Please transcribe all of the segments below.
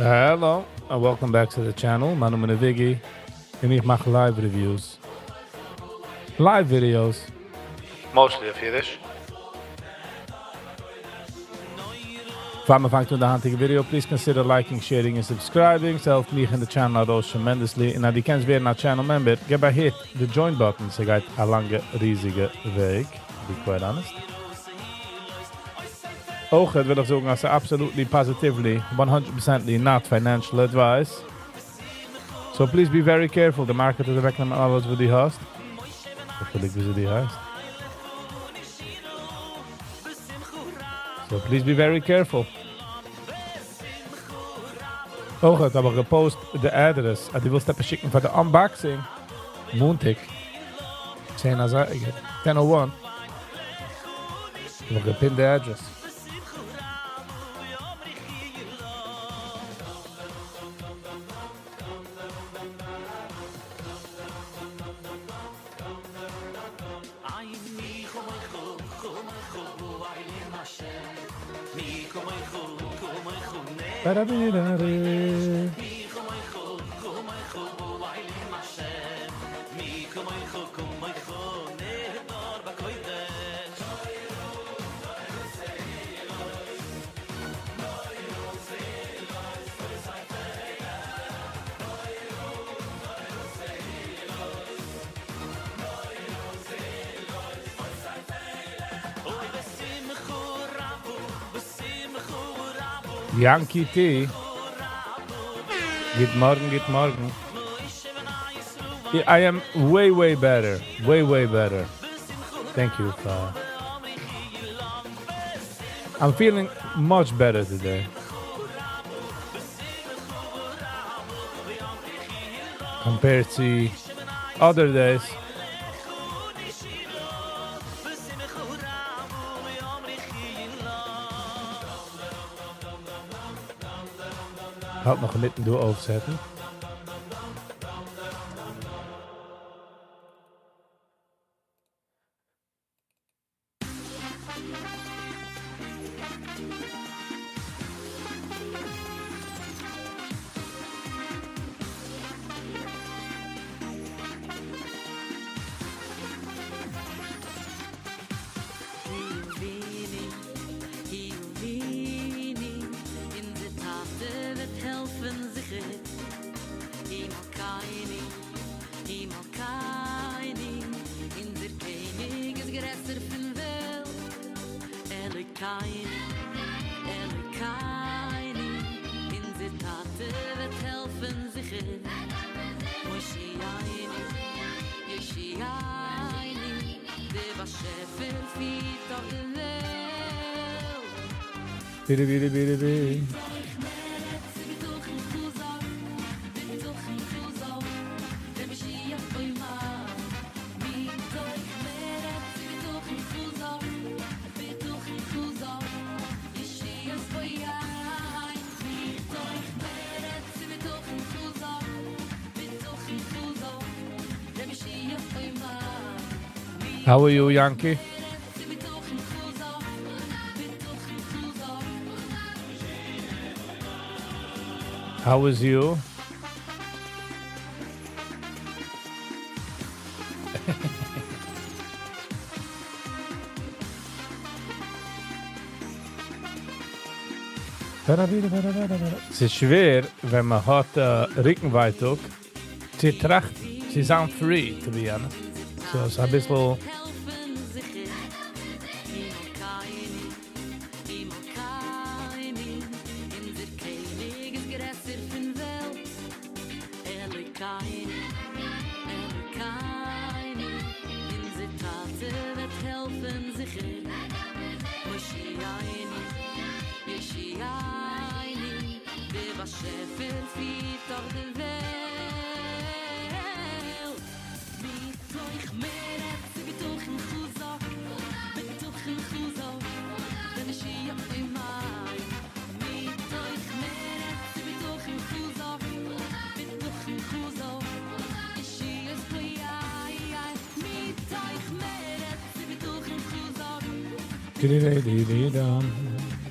Hello, and welcome back to the channel. מיין נאמען איז Viggy, און איך מאך live reviews. Live videos. Mostly אויף אידיש. פאר מיר פאנגט אן די היינטיגע video, please consider liking, sharing and subscribing. ס'העלפט מיך און די channel ארויס tremendously. און אז דו קענסט ווערן א channel member, געב א hit the join button. ס'גייט א לאנגע, ריזיגע וועג, to be quite honest. אויך וויל איך זאגן, אז absolutely, positively, 100% not financial advice. So please be very careful. The market איז אוועקנעמען אלעס וואס דו האסט. איך וויל וויאזוי די הייסט. So please be very careful. אויך האב איך גע post די address, אז דו ווילסט עפעס שיקן פאר די unboxing. מאנטאג. 10 אזייגער. 10:01. איך האב גע pin די address. Yankee T. גוט מארגן, גוט מארגן. Yeah, I am way, way better. Way, way better. Thank you. For, I'm feeling much better today. Compared to other days. האלט נאך אינמיטן דא אויפסעטן. ביטע, ביטע, ביטע, ביטע. How are you, Yankee? How was you? ס'איז שווער, ווען מען האט רוקנווייטאג, צו טראכטן. צו זיין free, to be honest. So, ס'איז א ביסל. באשעפער פירט דאך די וועלט. מתוך מרץ ובטחון חזק, בטחון חזק, ונשיאי מים. מתוך מרץ ובטחון חזק, בטחון חזק, ישועות פועל. מתוך מרץ ובטחון חזק. דידידידידם,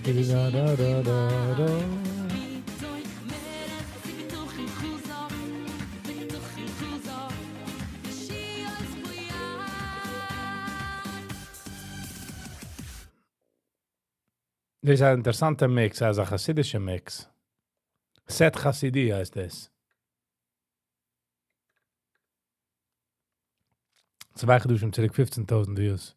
דידידאדאדאדא. מתוך מרץ ובטחון חזק, בטחון חזק, ישועות פועל. דאס איז אן אינטערעסאנטע mix, אזא חסידישע mix. סעט חסידי הייסט דאס. 2 חדשים צוריק 15,000 views.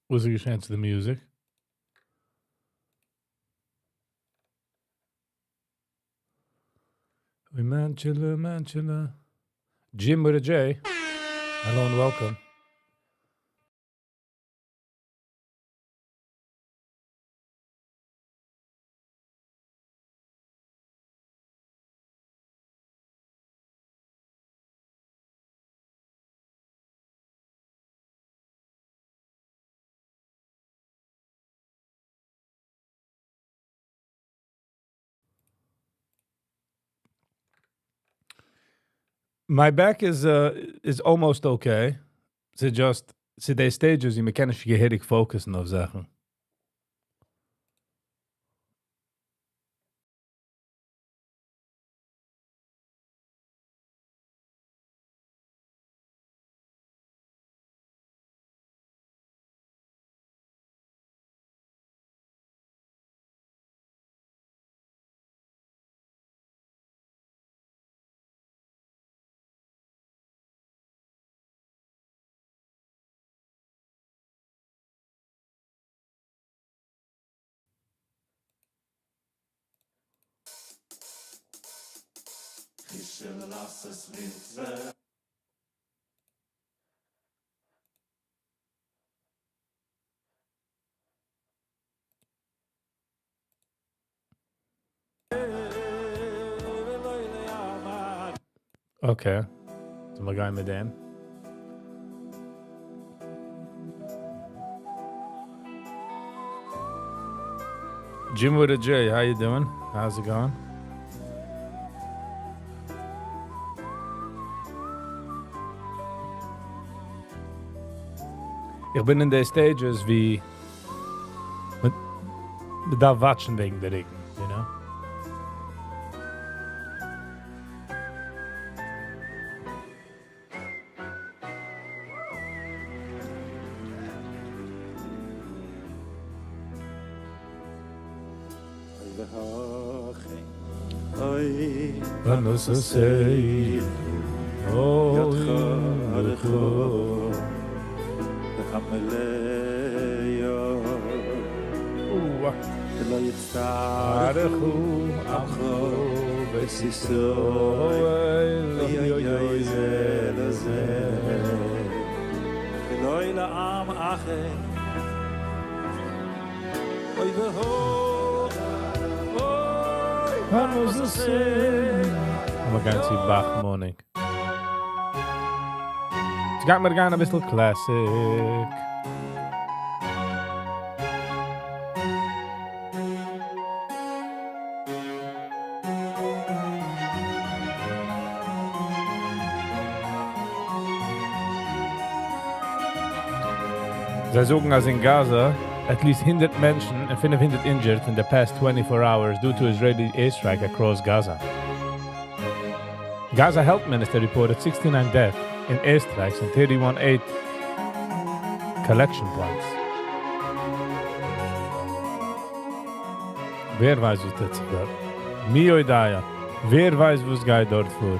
וואס איז געשען צו די music? אוי מענטשעלע, מענטשעלע. Jim with a J. Hello and welcome. My back is almost okay. ס'איז just, ס'איז די stages ווי מ'קען נישט געהעריג focus ן אויף זאכן. Okay. So מיר גייען מיט דעם. Jim with a J, how you doing? How's it going? איך בין אין די stages ווי מ'דארף watch ן וועגן די רוקן, you know? מיר גייען צו Bach Morning. יעצט גייט מיר גיין א ביסל classic. זיי זאגן אז אין Gaza at least 100 מענטשן און 500 injured in the past 24 hours due to Israeli airstrike across Gaza. Gaza Health Minister reported 69 deaths in airstrikes and 31 aid collection points. ווער ווייסט, וואס טוט זיך דארט? מי יודע. ווער ווייסט, וואס גייט דארט פאר?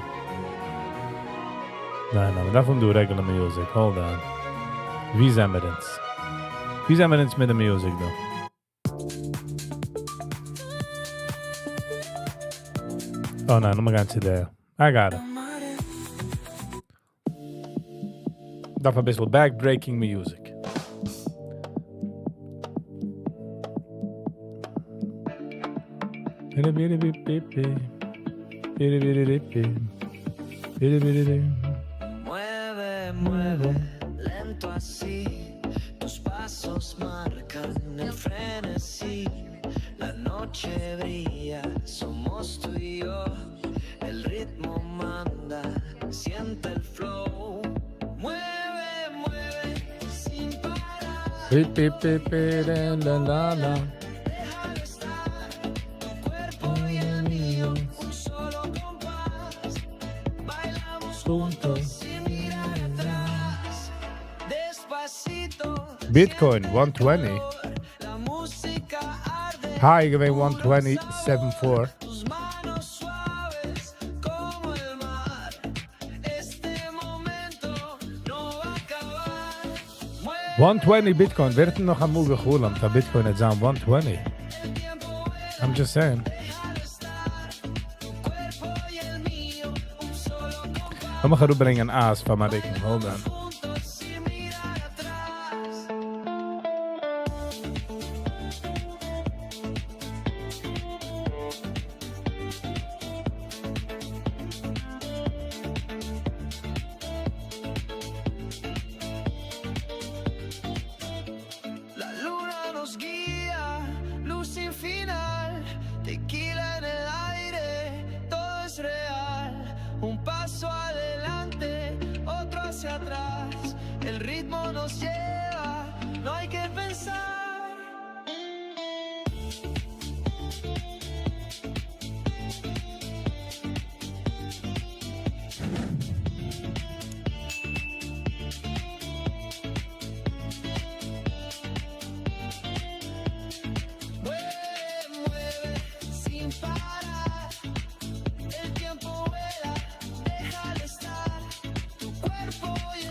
ניין, ניין, מ'דארף דא regular music. Hold on. ווי זענען מיר אונז? ווי זענען מיר אונז מיט די music דא? Oh ניין, לאמיר גיין צו דער. I got it. דארף אביסל back breaking music. Bitcoin 120. High געווען 120.74. 120 Bitcoin, ווער האט נאך אמאל געחלומט אז Bitcoin וועט זיין 120? I'm just saying. לאמיך אראפברענגען אייז פאר מיין רוקן. Hold on.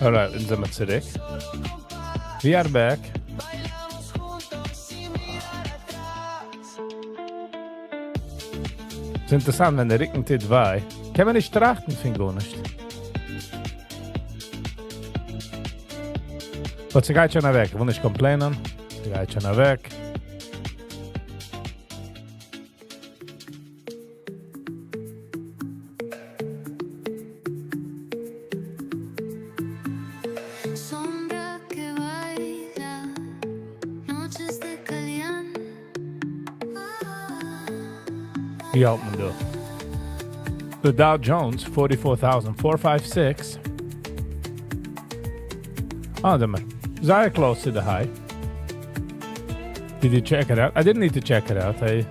Alright, אונז זעמיר צוריק. We are back. ס'איז אינטערעסאנט, ווען דער רוקן טוט וויי, קען מען נישט טראכטן פון גארנישט. But ס'גייט שוין אוועק. איך וויל נישט complain ען. ס'גייט שוין אוועק. ווי האלט מען דא? The Dow Jones 44,456. אה, זעמיר זייער close to the high. Did you check it out? I didn't need to check it out. I,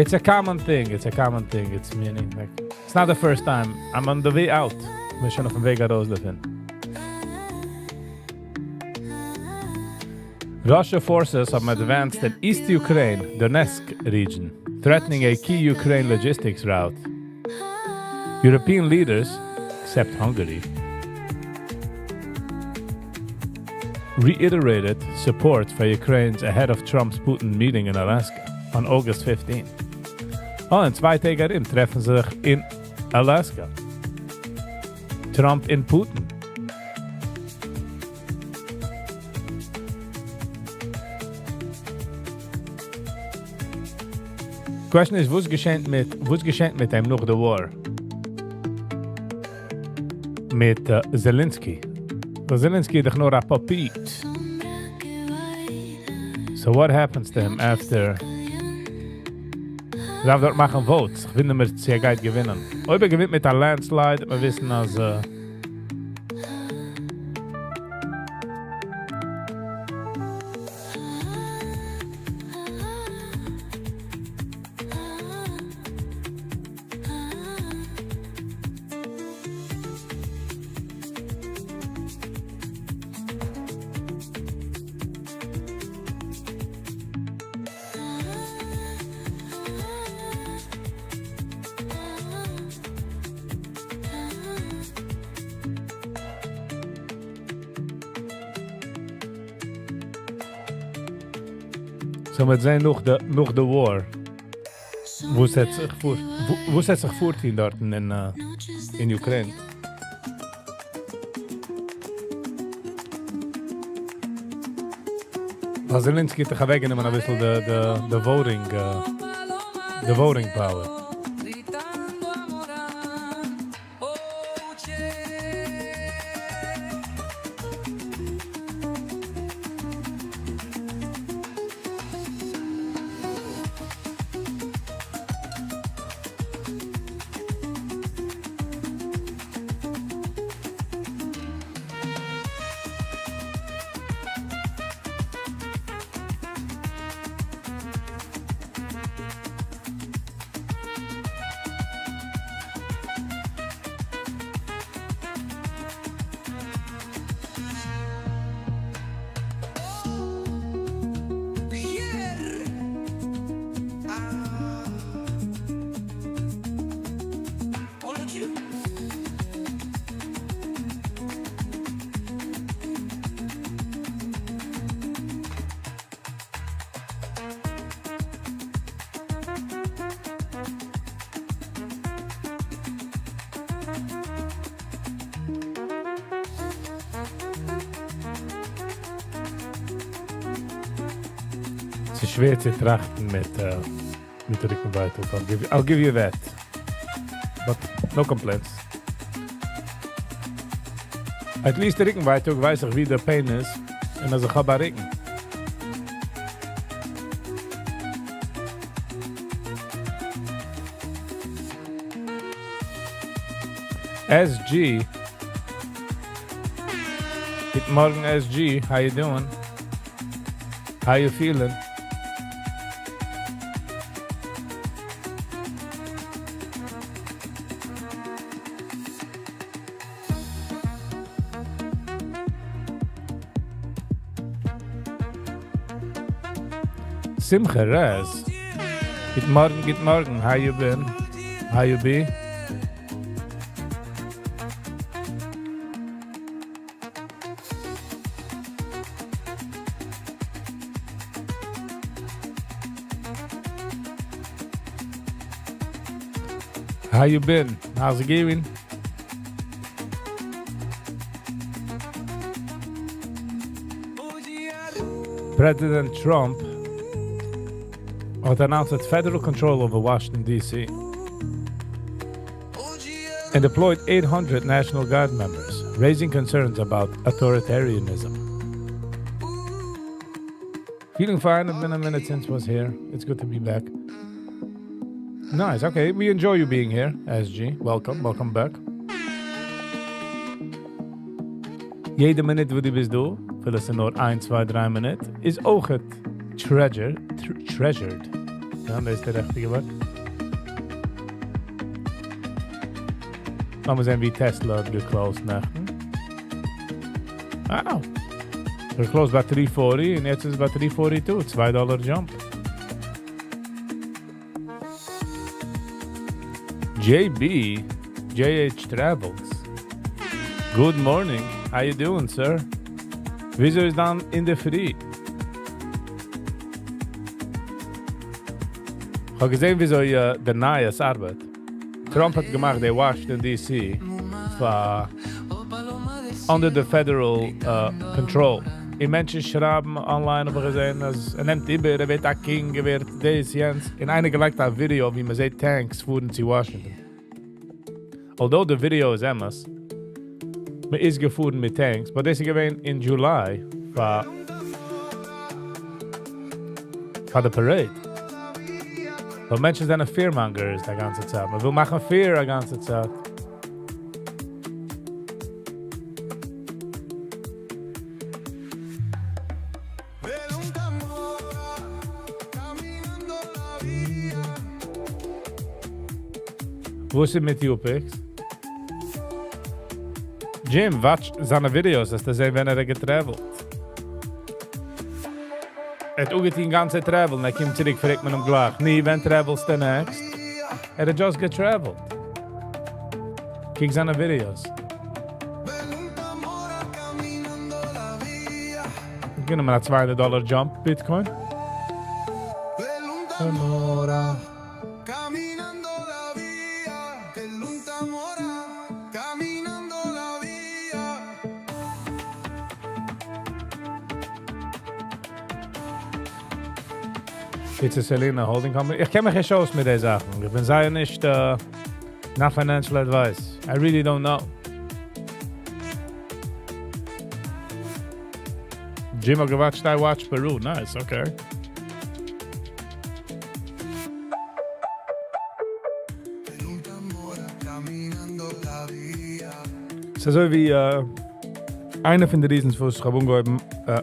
it's a common thing. It's a common thing. It's meaning like it's not the first time. I'm on the way out. מיר שוין אויפן וועג ארויס דערפון. Russia forces have advanced in East Ukraine, Donetsk region, threatening a key Ukraine logistics route. European leaders, except Hungary, reiterated support for Ukraine's ahead of Trump's Putin meeting in Alaska on August 15. Oh, אין צוויי טעג ארום טרעפן זיך אין Alaska. Trump און Putin. Question איז, וואס געשעט מיט אים נאך די war? מיט Zelensky. ווייל Zelensky איז דאך נאר א puppet. So what happens to him after? דארף דארט מאכן votes. איך ווינדער מיר, צו ער גייט געווינען. אויב ער געווינט מיט א landslide, וועט מען וויסן, אז So מ'וועט זען נאך די war. וואס האט זיך פארטון דארט אין Ukraine? ווייל Zelensky האט דאך אוועקגענומען א ביסל the voting power. ס'איז שווער צו טראכטן מיט רוקנווייטאג. I'll give you that. But no complaints. At least די רוקנווייטאג ווייס איך ווי די pain איז און אז איך האב א רוקן. SG. גוט מארגן, SG. How you doing? How you feeling? Simcha Rez. גוט מארגן, גוט מארגן. How you been? How you be? How you been? How's it going? President Trump has announced federal control over Washington, D.C. and deployed 800 National Guard members, raising concerns about authoritarianism. Feeling fine. It's been a minute since I was here. It's good to be back. Nice. Okay, we enjoy you being here, SG. Welcome, welcome back. יעדע מינוט, וואו דו ביסט דא, אפילו עס איז נאר 1, 2, 3 מינוט, איז אויך treasure, treasured. יא, דאס איז דער ריכטיגע ווארט. לאמיר זען, ווי Tesla האט גע closed נעכטן. Wow. גע closed ביי 340 און יעצט איז ביי 342. 2 dollar jump. JB, JH Travels. Good morning. How you doing, sir? וויאזוי איז דיין אינדערפרי? איך האב געזען, וויאזוי די נייעס ארבעט. Trump האט געמאכט, די Washington DC פאר under the federal control. די מענטשן שרייבן online, האב איך געזען, אז ער נעמט איבער, ער ווערט א king, ער ווערט דאס, יענץ. און איינער געלייגט א ווידיאו, ווי מען זעט tanks פארן צו Washington. Although the video איז אמת, מען איז געפארן מיט tanks, but דאס איז געווען in July פאר the parade. ווייל מענטשן זענען fearmongers די גאנצע צייט. מען וויל מאכן fear די גאנצע צייט. וואס איז מיט UPX? Jim, watch זיינע videos, וועסטו זען, ווען ער האט גע travelט. ער האט אנגעטון גאנצע travel, און ער קומט צוריק, פרעגט מען אים גלייך. נו, ווען travelסטו next? ער האט just גע travelט. קוק זיינע videos. גענומען א 200 dollar jump, Bitcoin. Caminando la vía, caminando la vía. It's a Selena holding company. איך קען מיך נישט אויס מיט די זאכן. איך בין זייער נישט, not financial advice. I really don't know. Jim האט געוואטשט I Watch Peru. Nice, okay. ס'איז אזוי ווי איינע פון די reasons וואס איך האב אנגעהויבן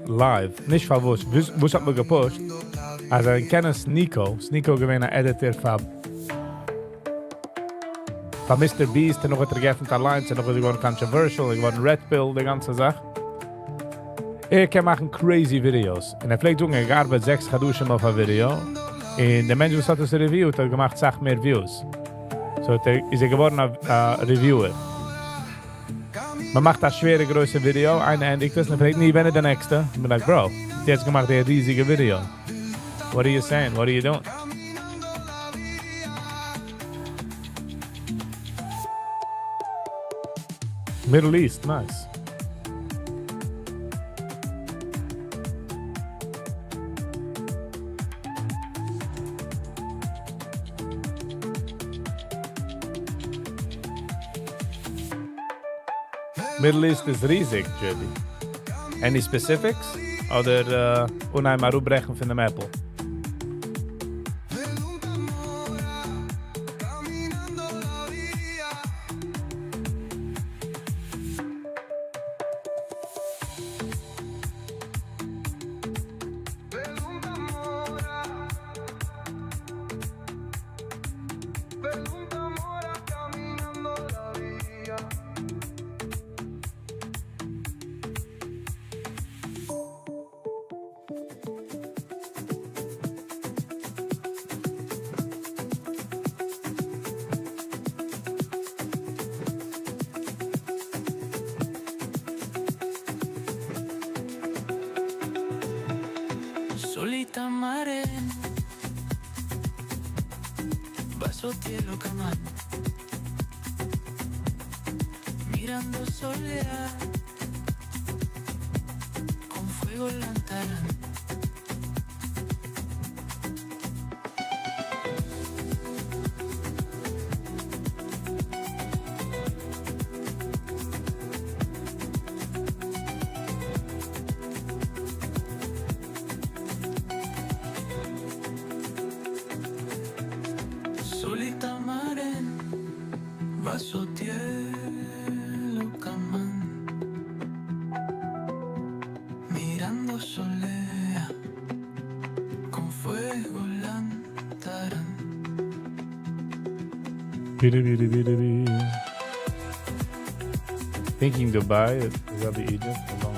live, נישט פארוואס, וואס האט מיר געפושט, אז איך קען Sneako, Sneako געווען א editor פאר Mr. Beast, און נאך האט ער געעפנט אליינס, און נאך איז געווארן controversial, איז געווארן red pill, די גאנצע זאך. ער קען מאכן crazy videos. און ער פלעגט זאגן, ער געארבעט 6 חדשים אויף א video, און דער מענטש וואס האט עס reviewed, האט געמאכט אסאך מער views. So האט ער, איז ער געווארן א reviewer. מען מאכט א שווערע גרויסע video, איינער ענדיגט עס, און ער פרעגט, ני, ווען איז די נעקסטע? איך בין like, bro, דו האסט געמאכט די ריזיגע video. What are you saying? What are you doing? Middle East, nice. Middle East איז ריזיג, JB. Any specifics? אדער אן איינמאל אראפברעכן פון דעם map? Solita mare, vaso cielo camán, mirando soleá, con fuego lantarán. Solita maren, vaso cielo camán, mirando solea, con fuego lantarán. Bidi, bidi, bidi, bidi. Thinking Dubai, is that the Egypt? Hold on.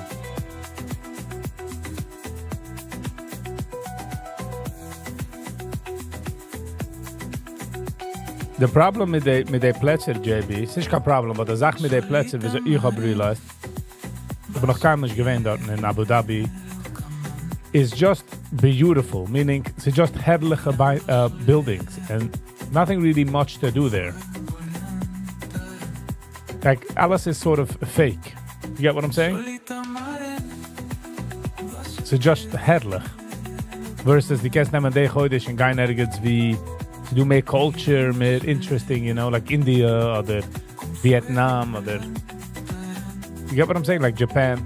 The problem מיט די פלעצער, JB, ס'איז נישט קיין problem, אבער די זאך מיט די פלעצער, ווי איך האב realized, איך בין נאך קיינמאל נישט געווען דארט אין Abu Dhabi, is just beautiful, meaning it's just הערליכע buildings and nothing really much to do there. Like, אלעס is sort of fake. You get what I'm saying? It's just הערליך. Versus דו קענסט נעמען די חודש און גיין ערגעץ ווי to do מער culture, מער interesting, like India אדער Vietnam אדער, you get what I'm saying? Like Japan.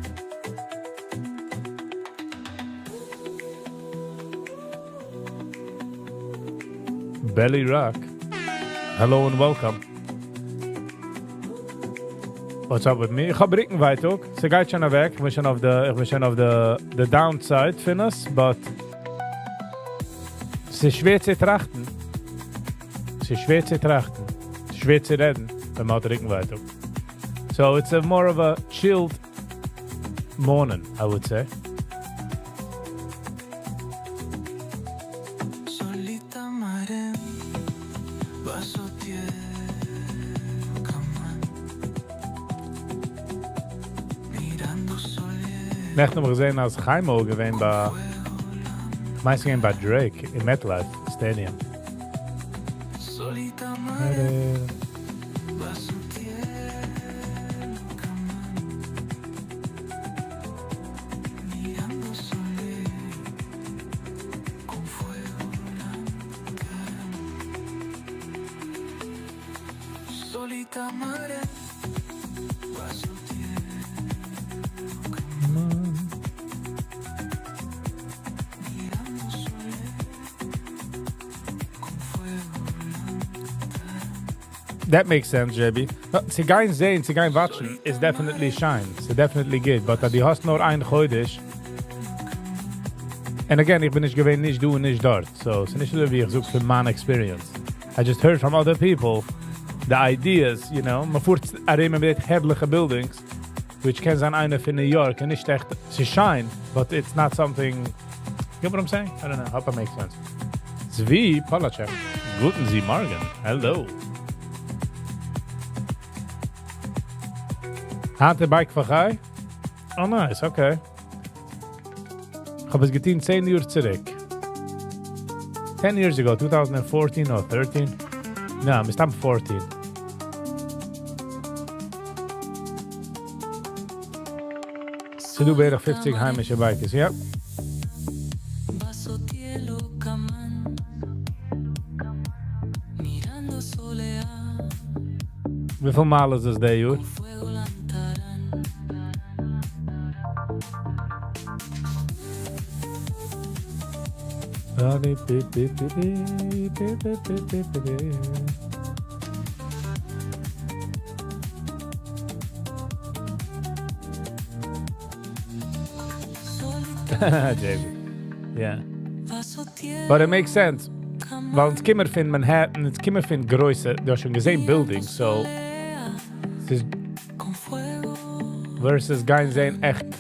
Belly Rock. Hello and welcome. What's up with me? איך האב רוקנווייטאג. ס'גייט שוין אוועק. איך בין שוין אויף די, איך בין שוין אויף די downside פון עס, but ס'איז שווער צו טראכטן. ס'איז שווער צו טראכטן. ס'איז שווער צו רעדן, ווען מ'האט רוקנווייטאג. So it's a more of a chilled morning, I would say. Solita mare, vaso kaman, mirando soleá. נעכטן האב איך געזען, אז Chaimo געווען ביי, מיינסט געווען ביי Drake אין MetLife Stadium. Solita mare, vaso kaman, mirando soleá, con fuego. That makes sense, JB. צו גיין זען, צו גיין watch ן, is definitely שיין. ס'איז definitely good. But דו האסט נאר איין חודש. And again, איך בין נישט געווען נישט דא און נישט דארט. So, ס'איז נישט אזוי ווי איך זאג פון מיין experience. I just heard from other people the ideas. מ'פארט ארום מיט הערליכע buildings, which קען זיין איינער פון New York און נישט עכט, ס'איז שיין, but it's not something. You get what I'm saying? I don't know. Hope it makes sense. Zvi Polacek. גוטן Sie מארגן. Hello. האט די bike for Chai? Oh, nice, okay. איך האב עס געטון 10 יאר צוריק. 10 years ago, 2014 or 13. No, מסתם 14. ס'דא בערך 50 היימישע bikers, ja. וויפיל מאל איז עס די יאר? JB. Yeah. But it makes sense. ווייל אונז קומען פון Manhattan, אונז קומען פון גרויסע, דו האסט שוין געזען buildings, so ס'איז versus גיין זען עכט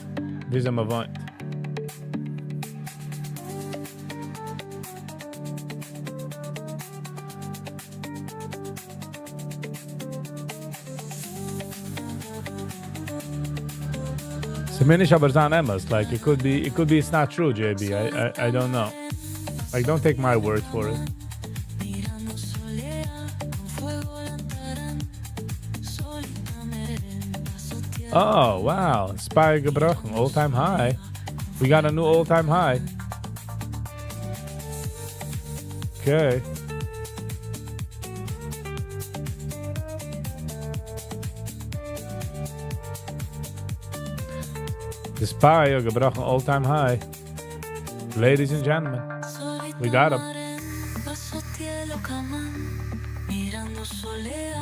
ווי מען וואוינט. ס'מוז נישט אבער זיין אמת. Like, it could be it's not true, JB. I don't know. Like, don't take my word for it. Oh, wow. SPY געבראכן. All-time high. We got a new all-time high. Okay. The SPY האט געבראכן all-time high. Ladies and gentlemen, we got him.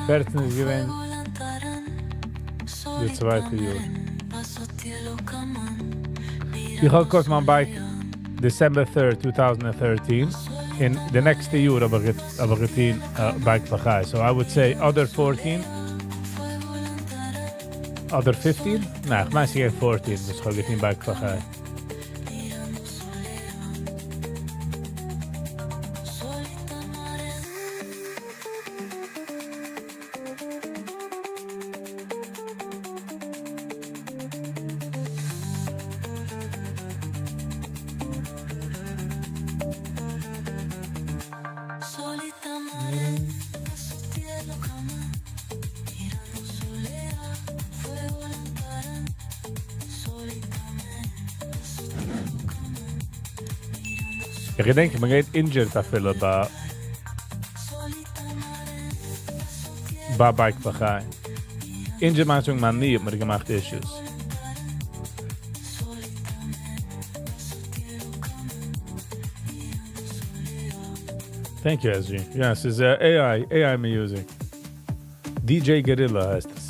14 איז געווען די צווייטע יאר. איך האב געקויפט מיין bike December 3rd, 2013. In the next יאר האב איך געטון Bike for Chai. So I would say אדער 14, אדער 15? ניין, איך מיין, ס'איז 14, וואס איך האב געטון Bike for Chai. איך געדענק, מען גייט injured אפילו ביי Bike for Chai. Injured מיינט שוין, מיין knee האט מיר געמאכט issues. Thank you, SG. Yes, it's AI, AI music. DJ Gorilla הייסט עס.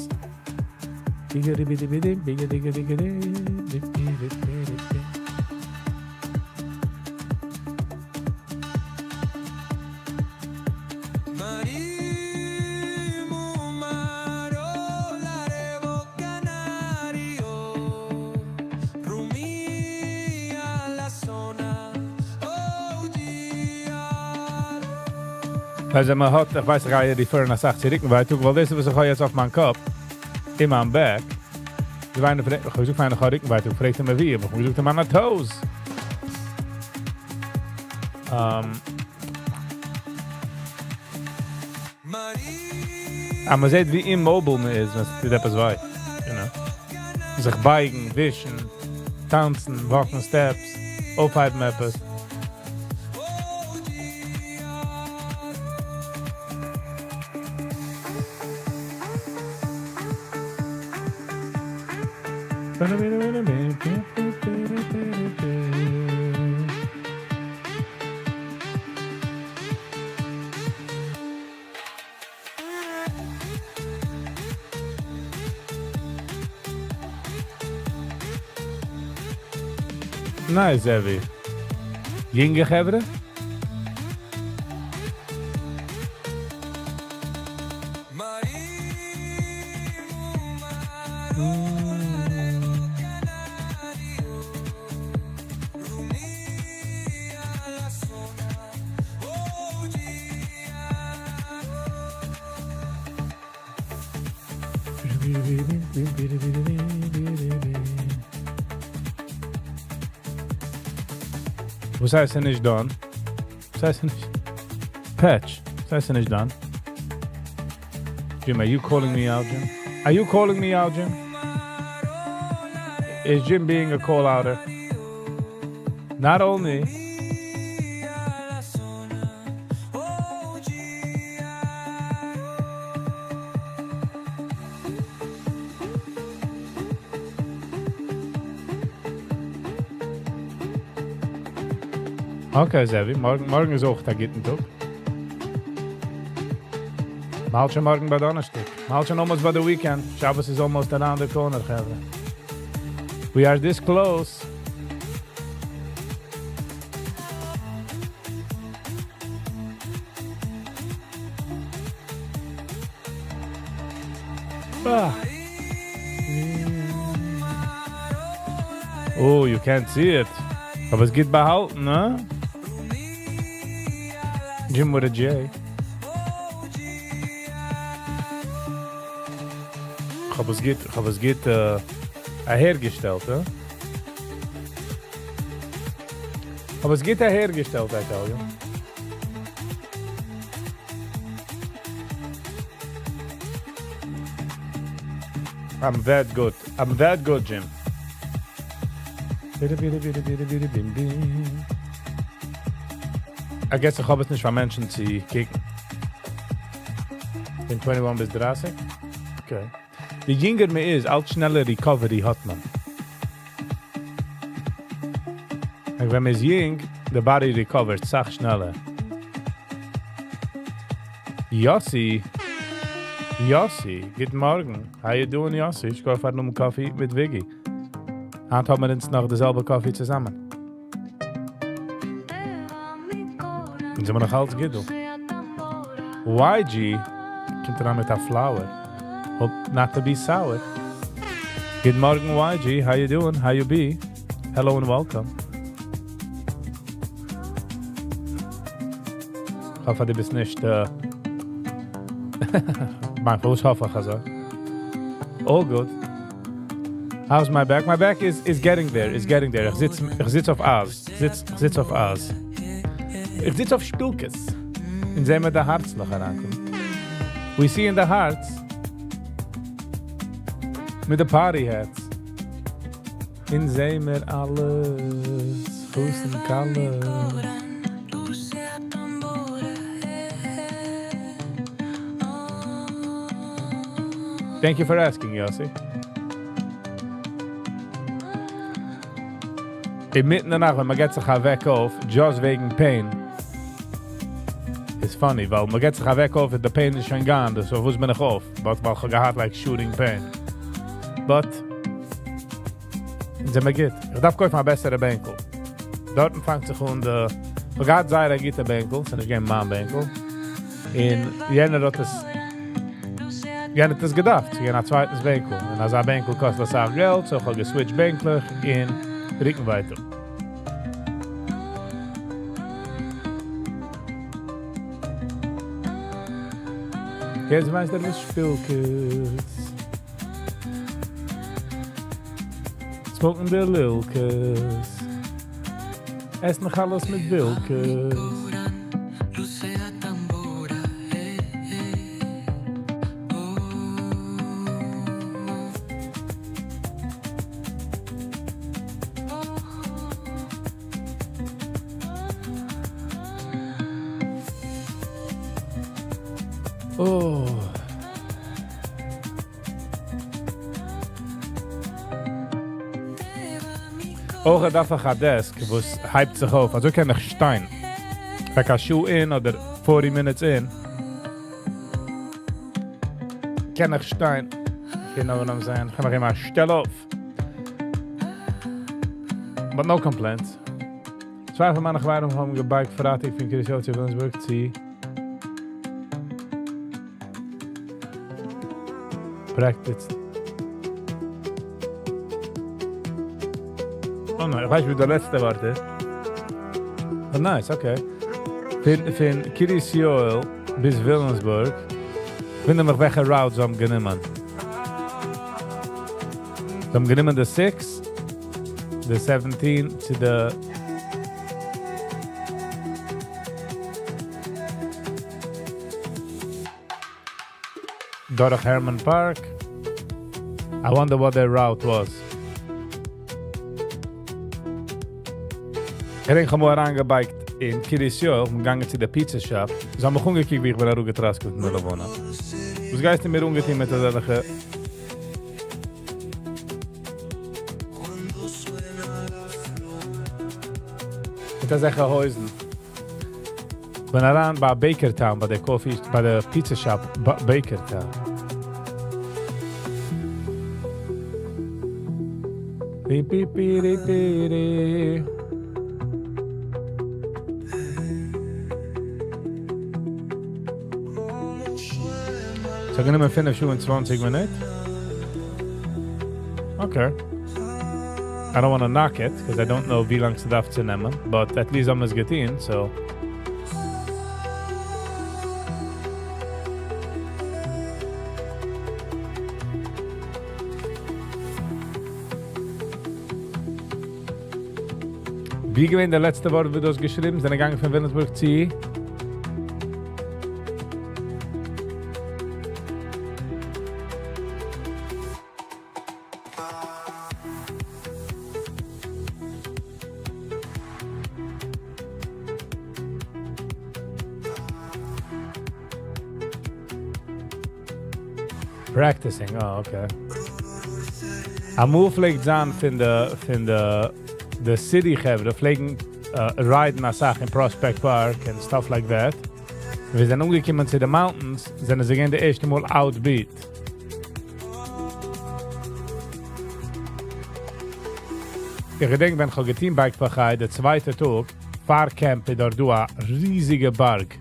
אלזא מען האט, איך ווייס, איך גיי refer ן א סאך צוריק, ווייל דאס איז וואס איך האב יעצט אויף מיין קאפ, אין מיין back. די וויינען פרעגט, איך האב געזאגט, מיינע רוקנווייטאג, פרעגט ער מיר וואו, איך האב געזאגט, אין מיינע toes. אבער מען זעט, ווי immobile מען איז, ווען עס טוט עפעס וויי. זיך בייגן, ווישן, טאנצן, walk ן steps, אויפהייבן עפעס. Nice, Zevi. יונגע חברה? וואס הייסט ער נישט done? וואס הייסט ער נישט? Patch. וואס הייסט ער נישט done? Jim, are you calling me out, Jim? Are you calling me out, Jim? Is Jim being a call outer? Not only Okay, Zevi, מארגן, מארגן איז אויך א גוטן טאג. מ'האלט שוין מארגן ביי דאנערשטאג. מ'האלט שוין almost by the weekend. Shabbos is almost around the corner, חברה. We are this close. Ah. Oh, you can't see it. אבער עס גוט באהאלטן, נע? Jim with a J. איך האב עס גוט, איך האב עס גוט אהערגעשטעלט, הא? איך האב עס גוט אהערגעשטעלט, I tell you. I'm that good. I'm that good, Jim. ביטע, ביטע, ביטע, ביטע, ביטע, בים, בים. I guess איך האב עס נישט פאר מענטשן צו קוקן. פון 21 ביז 30. Okay. די יונגער מען איז, אלץ שנעלער recovery האט מען. Like ווען מען איז יונג, the body recovers אסאך שנעלער. Yossi. Yossi, גוט מארגן. How you doing, Yossi? איך גיי פאר א coffee מיט Viggy. היינט האבן מיר אונז נאך די זעלבע coffee צוזאמען. און זענען מיר נאך אלץ גוט דא. YG קומט אריין מיט א flower. Hope not to be sour. גוט מארגן, YG. How you doing? How you be? Hello and welcome. איך האף, דו ביסט נישט... מיין פוס האף איך אזוי. All good. How's my back? My back is getting there. Is getting there. איך זיץ אויף אייז. איך זיץ אויף אייז. איך זיץ אויף שפילקעס. און זעען מיר די hearts נאך אריינקומען. We see in the hearts. מיט די party hats. און זעען מיר אלעס. חתן כלה. Thank you for asking, Yossi. אינמיטן די נאכט, ווען מען געט זיך א וועק אויף, just וועגן pain. It's funny, ווייל מען געט זיך א וועק אויף, the pain איז שוין gone, so וואס בין איך אויף? But ווייל איך האב געהאט like shooting pain. But, זענען מיר גוט. איך דארף קויפן א בעסערע בענקל. דארטן פאנגט זיך אן די... איך האב זייער א גוטע בענקל, ס'איז נישט געווען מיין בענקל. און יענער האט עס... יענער האט עס געדארפט, ס'איז געווען א צווייטנס בענקל. און אזא בענקל קאסט אסאך געלט, so איך האב גע switch בענקלעך און רוקן ווייטער. יעצט ווייסט ער וואס שפילקעס. Smoking די לילקעס. עסן חלות מיט בילקעס. Oh. אויך דארף איך א desk וואס הייבט זיך אויף, אזוי קען איך שטיין. Like א שעה אין אדער 40 minutes אין. קען איך שטיין. You know what I'm saying? קען איך אימער שטעל אויף. But no complaints. צוויי פון מיינע חברים האבן גע bike ט פרייטאג פון קרית יואל צו וויליאמסבורג צו practice. Oh no, איך ווייס ווי דער לעצטע ווארט איז. Oh, nice, okay. פון קרית יואל ביז וויליאמסבורג, וואונדער מיך וועלכע route זיי האבן גענומען. זיי האבן גענומען די 6, די 17 צו די דורך Herman Park. I wonder what their route was. איך געדענק, איך האב אמאל אריינגע bike ט אין קרית יואל, איך בין געגאנגען צו די pizza shop. זיי האבן מיך אנגעקוקט, ווי איך בין אראפגעטראסקעט פון די לבנה. וואס גייסטו מיר אנגעטון מיט אזעלכע? מיט אזעלכע הויזן. איך בין אריין ביי Bakertown, ביי די coffee, ביי די pizza shop, Bakertown. פי פי פי רי פי רי. ס'האט גענומען 5 שעה און 20 מינוט. Okay. I don't want to knock it, because I don't know ווי לאנג ס'דארף צו נעמען, but at least האבן מיר עס געטון, so. ווי געווען דער לעצטע ווארט, וואס דו האסט געשריבן? זענען געגאנגען פון וויליאמסבורג צו? Practicing, oh, okay. אמאל פלעגט זיין פון די city חברה פלעגן ride ן א סאך אין Prospect Park and stuff like that. מיר זענען אנגעקומען צו די mountains, זענען זיי געווען די ערשטע מאל outbeat. איך געדענק, ווען איך האב געטון Bike for Chai, דער צווייטער טאג, פאר camp איז דארט דא א ריזיגע בארג.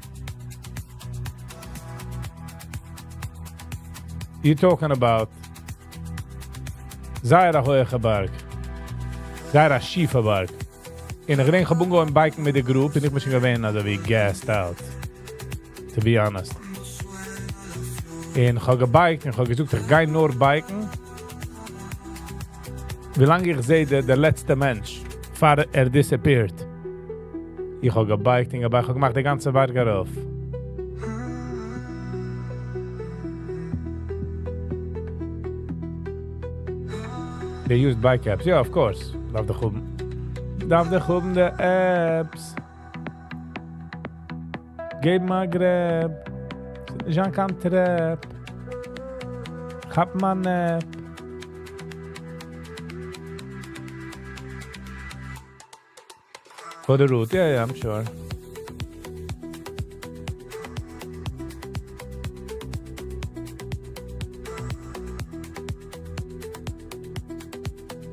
You're talking about זייער א הויכע בארג. זייער א שיפע בארג. און איך געדענק, איך האב אנגעהויבן bike ן מיט די group, און איך בין שוין געווען אזוי ווי gassed out. To be honest. און איך האב גע bike ט, און איך האב געזאגט, איך גיי נאר bike ן, ווי לאנג איך זע דער לעצטע מענטש, פאר ער disappeared. איך האב גע bike ט און גע bike ט, איך האב געמאכט די גאנצע בארג ארויף. They used bike apps. Yeah, of course. דארף דאך האבן. דארף דאך האבן די apps. געב מיר א grab. נישט קיין טרעפ. כאפ מיר א nap. For the route, yeah, I'm sure.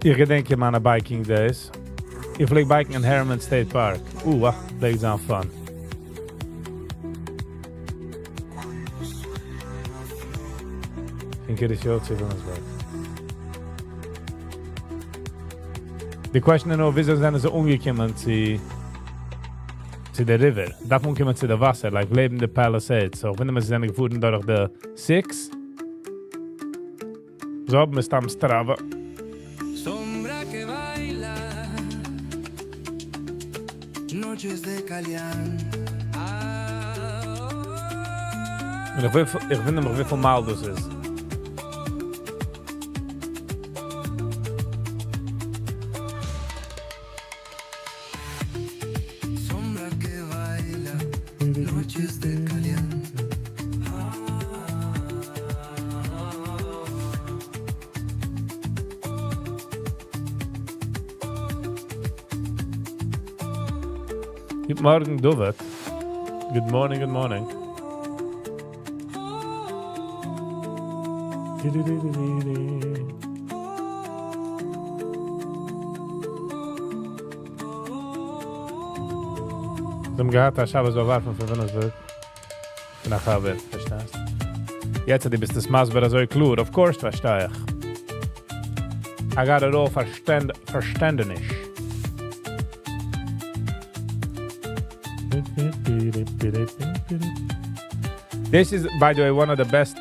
איך געדענק אין מיינע biking days. איך פלעג bike ן אין Harriman State Park. פלעגט זיין fun. אין קרית יואל צו וויליאמסבורג. די question איז נאר, וויאזוי זענען זיי אנגעקומען צו די river? דארף מען אנקומען צו די וואסער, like לעבן די Palisades. So, ווען מיר זענען געפארן דורך די 6, so האבן מיר סתם Strava. Sombra que baila, noches de Calián. און איך וואונדער מיך, וויפיל מייל דאס איז. Sombra que baila, noches de Calián. גוט מארגן דוד. Good morning, good morning. זיי האבן געהאט א שבת באווארפן פון וויליאמסבורג. פון א חבר, פארשטייסט? יעצט אז דו ביסט עס מסביר אזוי קלאר, of course פארשטיי איך. I got it all פארשטענד פארשטענדעניש. This is by the way one of the best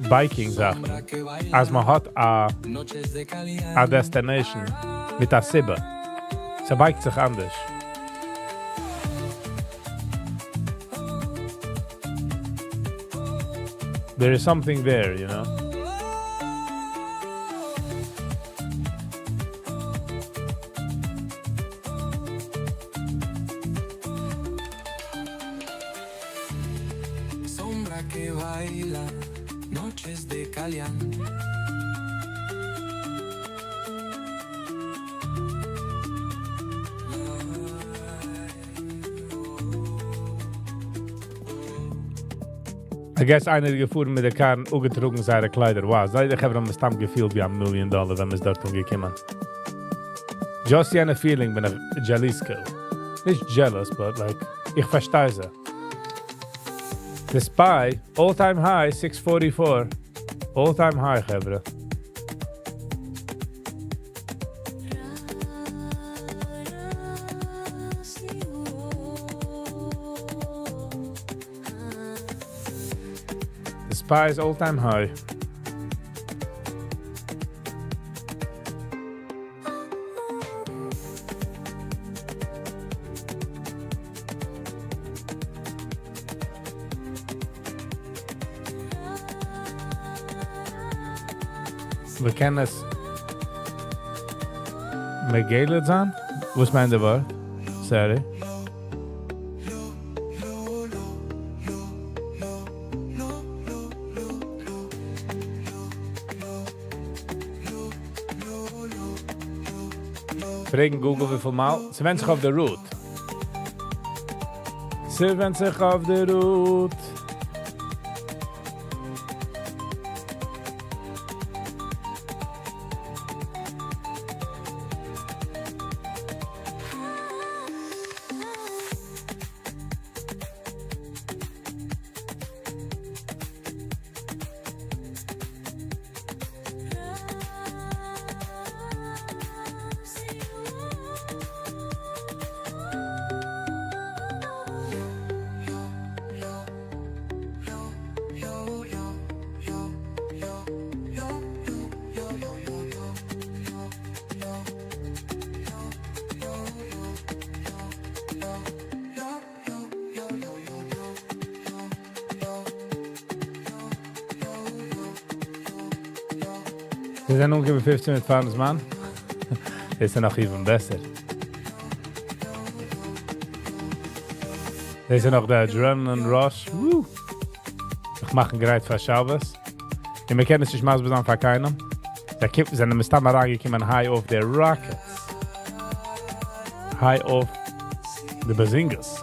biking זאכן, אז מען האט א א destination מיט א סיבה. ס'בייק ט זיך אנדערש. There is something there, you know? Sombra que baila, noches de Calián. I guess איינער איז געפארן מיט די קאר און אפגעטראגן זייערע קליידער. Wow, זיי די חברה האבן מסתם געפילט ווי א million dollar ווען מ'איז דארט אנגעקומען. Just יענע feeling בין איך jealous. נישט jealous, but like, איך פארשטיי זיי. The SPY, all time high, 644. All time high, חברה. The SPY is all time high. מ'קען עס מגלה זיין? וואס מיינט די ווארט? Sorry. פרעגן Google וויפיל מייל. ס'ווענדט זיך אויף די route. ס'ווענדט זיך אויף די route. זיי זענען אנגעקומען 15 מינוט פאר'ן זמן. איז נאך even בעסער. דאס איז נאך דער adrenaline rush. Woo. זיך מאכן גרייט פאר שבת. און מ'קען עס נישט מסביר זיין פאר קיינעם. זיי זענען מסתם אריינגעקומען high off their rockets. High off the bazingas.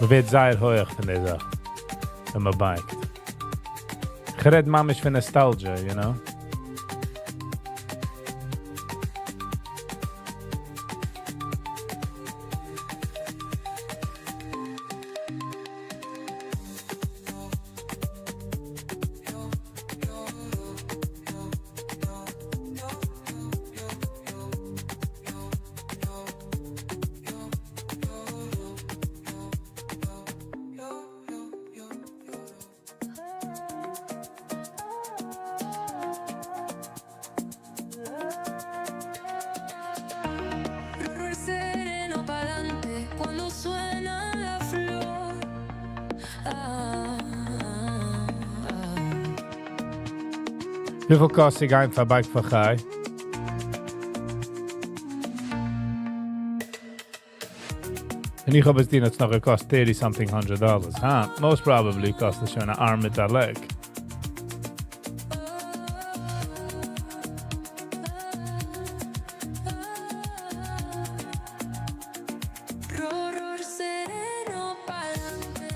מ'ווערט זייער הויך פון די זאך, ווען מען bike ט. איך רעד ממש פון nostalgia, you know? Sereno pa'lante cuando suena la flor. Ah, ah, ah. וויפיל קאסט צו גיין פאר Bike for Chai? און איך האב עס דיר נאך געקאסט 30 something hundred dollars. Huh? Most probably קאסט עס שוין אן arm מיט א leg.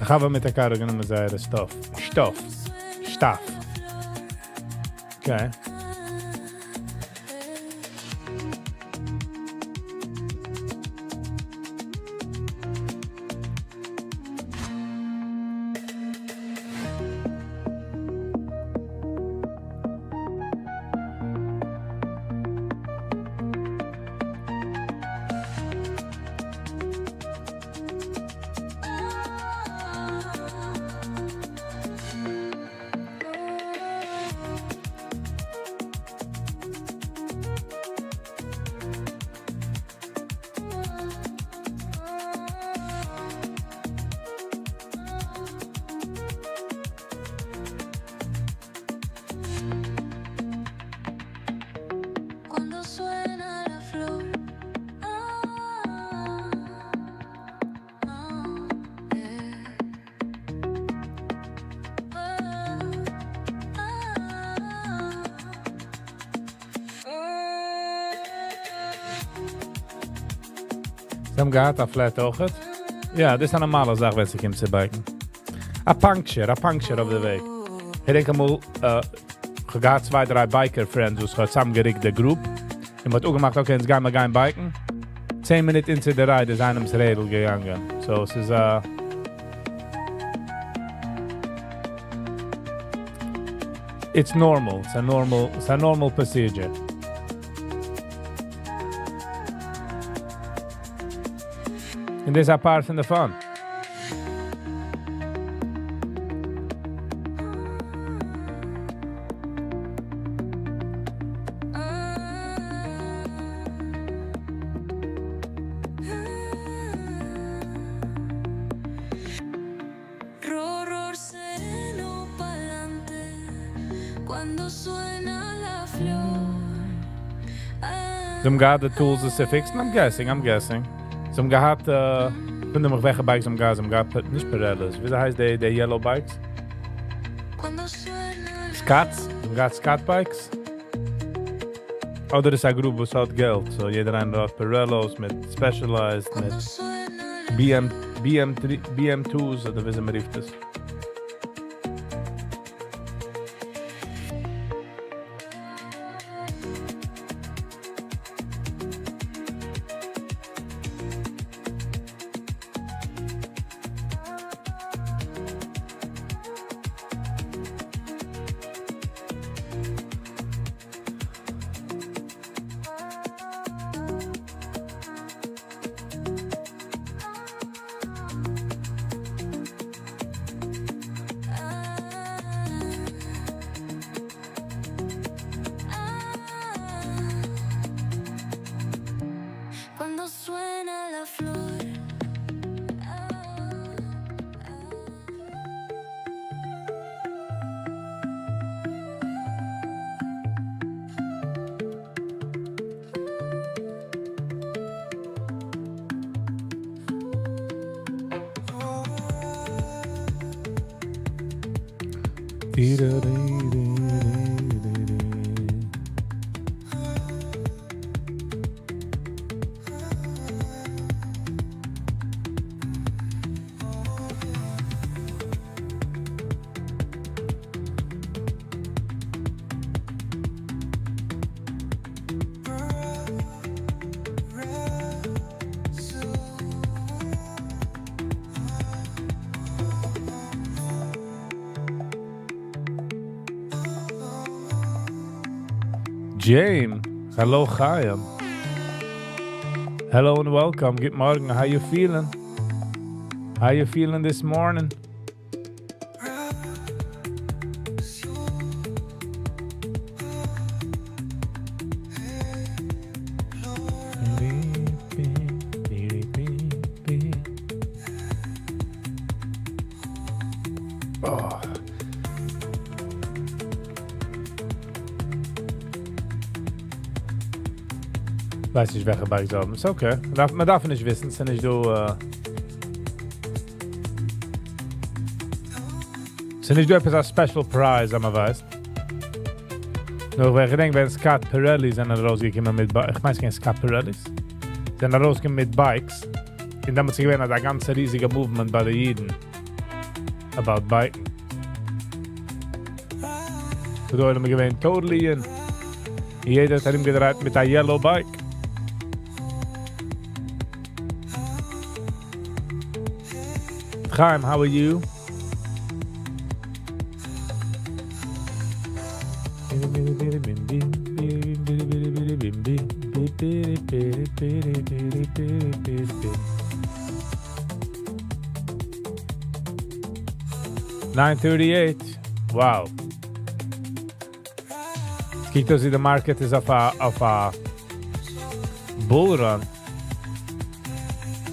חבר מיט א קאר האט גענומען זייערע stuff. Stuff. Stuff. Okay. Cuando suena la flor. Ah, ah, eh. Ah, ah, זיי האבן געהאט א flat אויכעט. יא, דאס איז א נארמאלע זאך, ווען ס'קומט צו bike ן. א puncture, א puncture אויף די וועג. איך דענק אמאל, איך האב געהאט צוויי, דריי biker friends, וואס האט צוזאמגעריקט די group. און מ'האט אפגעמאכט, okay, יעצט גייען מיר גיין bike ן. 10 מינוט into the ride איז איינעמ'ס רעדל געגאנגען. So, עס איז it's normal. It's a normal procedure. And this is a part of the fun. Rorror sereno pa'lante cuando suena la flor. Ah, זיי האבן געהאט די tools עס צו fix ן? I'm guessing, I'm guessing. זיי האבן געהאט, פון וועלכע bikes זיי האבן געהאט, זיי האבן געהאט, נישט Pirellis. ווי הייסט די yellow bikes? Cuando suena la Scotts? זיי האבן געהאט Scott bikes? אדער איז א group וואס האט געלט. So יעדער איינער האט Pirellos מיט Specialized, מיט Cuando suena la BM, BM3, BM2s, אדער ווי מען רופט עס. Cuando suena la flor. Ah, ah. James, hello Chaim. Hello and welcome. גוט מארגן. How you feeling? How you feeling this morning? Oh. ווייס נישט, וועלכע bike זיי האבן. It's okay. מען דארף נישט וויסן, ס'איז נישט דא, ס'איז נישט דא עפעס א special prize, אז מען ווייסט. נאר איך געדענק, ווען Scott Pirelli זענען ארויסגעקומען מיט Bi- איך מיין, ס'איז Scott Pirellis. זענען ארויסגעקומען מיט bikes. און דעמאלטס איז געווען א גאנצע ריזיגע movement ביי די אידן. about bike ן. דער עולם איז געווען totally in. יעדער האט ארומגעדרייט מיט א yellow bike. Chaim, how are you? 9:38. Wow. קוקט אויס ווי די market איז אויף א bull run.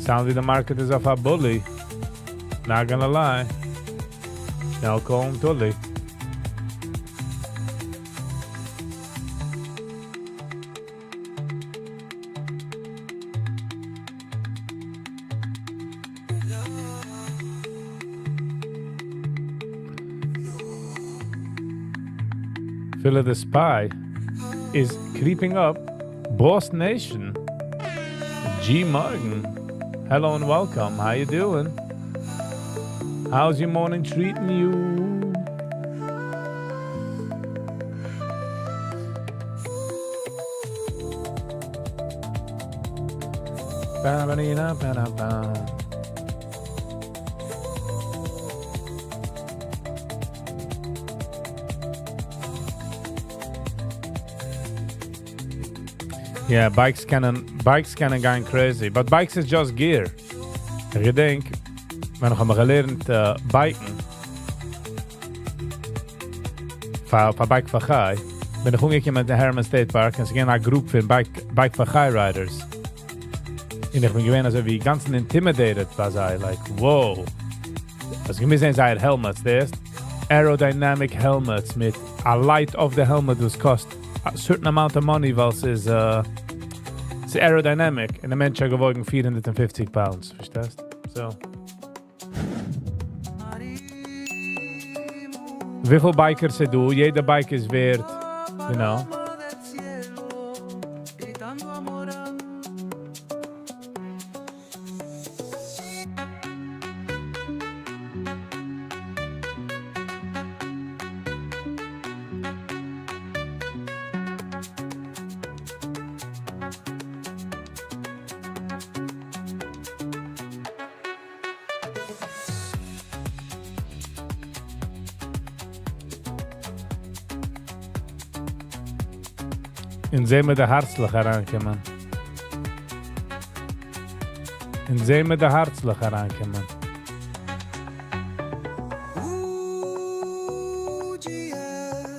Sounds ווי די market איז אויף א bully. Not gonna lie. Now call him Tully. Philly the Spy is creeping up. Boss Nation. G Morgan. Hello and welcome. How you doing? How's your morning treating you? Ba-ba-dee-da, ba-da-ba. Yeah, bikes קענען גיין crazy, but bikes is just gear. איך געדענק, ווען איך האב געלערנט bike ן, פאר Bike for Chai, בין איך אנגעקומען אין Harriman State Park, און עס איז געווען א group פון Bike for Chai riders. און איך בין געווען אזוי ווי גאנץ intimidated ביי זיי, like, wow. אז איך זען זייער helmets, דאס aerodynamic helmets מיט א light אויף the helmet וואס קאסט a certain amount of money, ווייל עס איז aerodynamic און דער מענטש האט געוואויגן 450 pounds, פארשטייסט? So. וויפיל bikers ס'איז דא? יעדע bike איז ווערט. Del cielo, gritando amor. און זעען מיר די הערצלעך אריינקומען. און זעען מיר די הערצלעך אריינקומען. Ooh, yeah.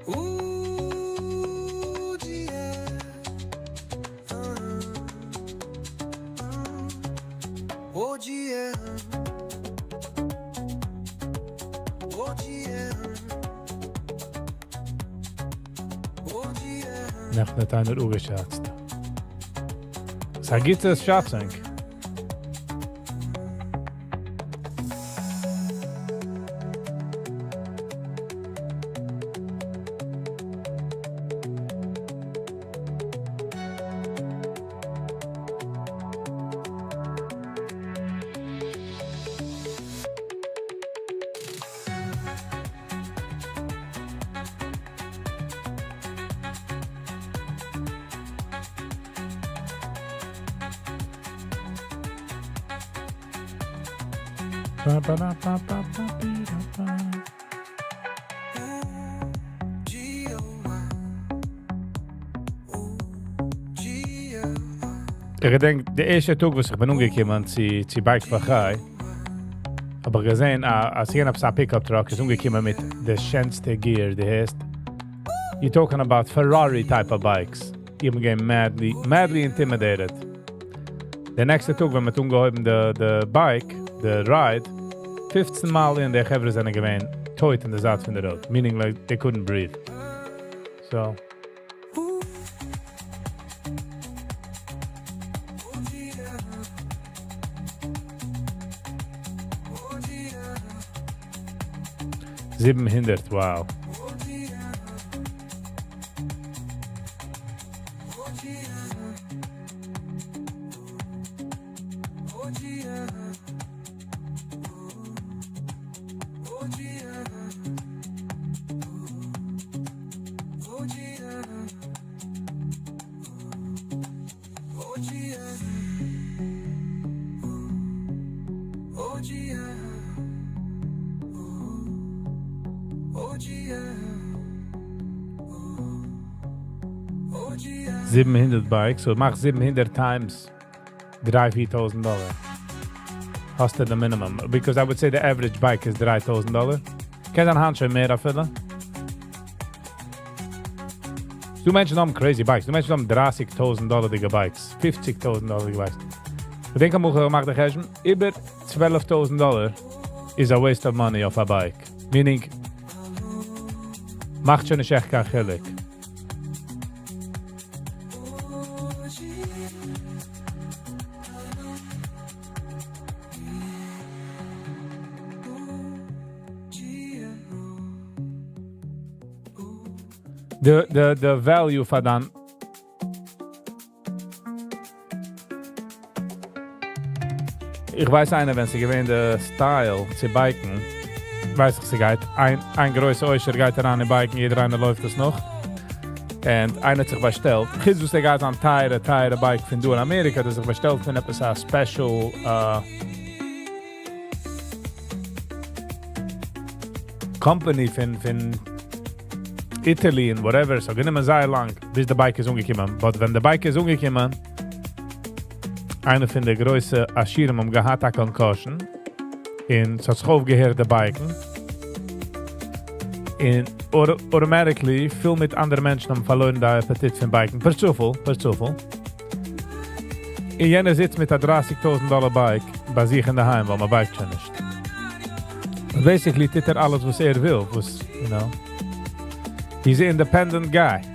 Ooh, yeah. Oh, yeah. Oh, yeah. Oh, yeah. נעכטן האט איינער אפגעשאצט. ס'איז א גוטע שאצונג. Ba, ba, da, ba, ba, ba, bi, da, ba. G O I O G L איך געדענק, דער ערשטער טאג, וואס איך בין אנגעקומען צו Bike for Chai, האב איך געזען, אז איך האב א pickup truck, איז אנגעקומען מיט די שענסטע gear, די הייסט. You're talking about Ferrari type of bikes. איך בין געווען madly, madly intimidated. דער נעקסטע טאג, ווען מיר אנגעהויבן די bike, the ride, 15 מאל אין די חברה זענען געווען טויט אין די זייט פון די road, meaning like they couldn't breathe. So, Oh yeah. Oh yeah. 700, wow. Oh yeah. Oh yeah. 700 bikes, so מאך 700 times דריי פיר טויזנט דאלער האסטו די minimum, because I would say the average bike איז 3000 דאלער, קען זיין היינט שוין מער אפילו. ס'דא מענטשן האבן crazy bikes, ס'דא מענטשן האבן דרייסיג טויזנט דאלערדיגע bikes, פופציג טויזנט דאלערדיגע bikes. כ'דענק אמאל כ'האב געמאכט די חשבון, איבער צוועלף טויזנט דאלער איז א waste of money אויף א bike, meaning מאכט שוין נישט עכט קיין חילוק. די די די value פאר דיין איך ווייס איינער ווען ס'איז געווען די style צו בייקן, ווייס איך ס'גייט, איין איין גרויסע עושר גייט אריין אין בייקן יעדער איינער לויפט עס נאך, און איינער האט זיך באשטעלט, חוץ וואס ער גייט זיין טייערע טייערע bike פון דא אין אמעריקע האט ער זיך באשטעלט פון עפעס א special company פון פון Italy און whatever, ס'האט גענומען זייער לאנג ביז די bike איז אנגעקומען, but ווען די bike איז אנגעקומען, איינע פון די גרויסע עשירים האבן געהאט א concussion, און ס'האט זיך אויפגעהערט די בייקן, און automatically פיל מיט אנדערע מענטשן האבן פארלוירן די אפעטיט פון בייקן, פער צופאל, פער צופאל. און יענער זיצט מיט א דרייסיג טויזנט דאלער bike ביי זיך אינדערהיים ווייל מען בייקט שוין נישט. Basically טוט ער אלעס וואס ער וויל, וואס, you know, he's a independent guy.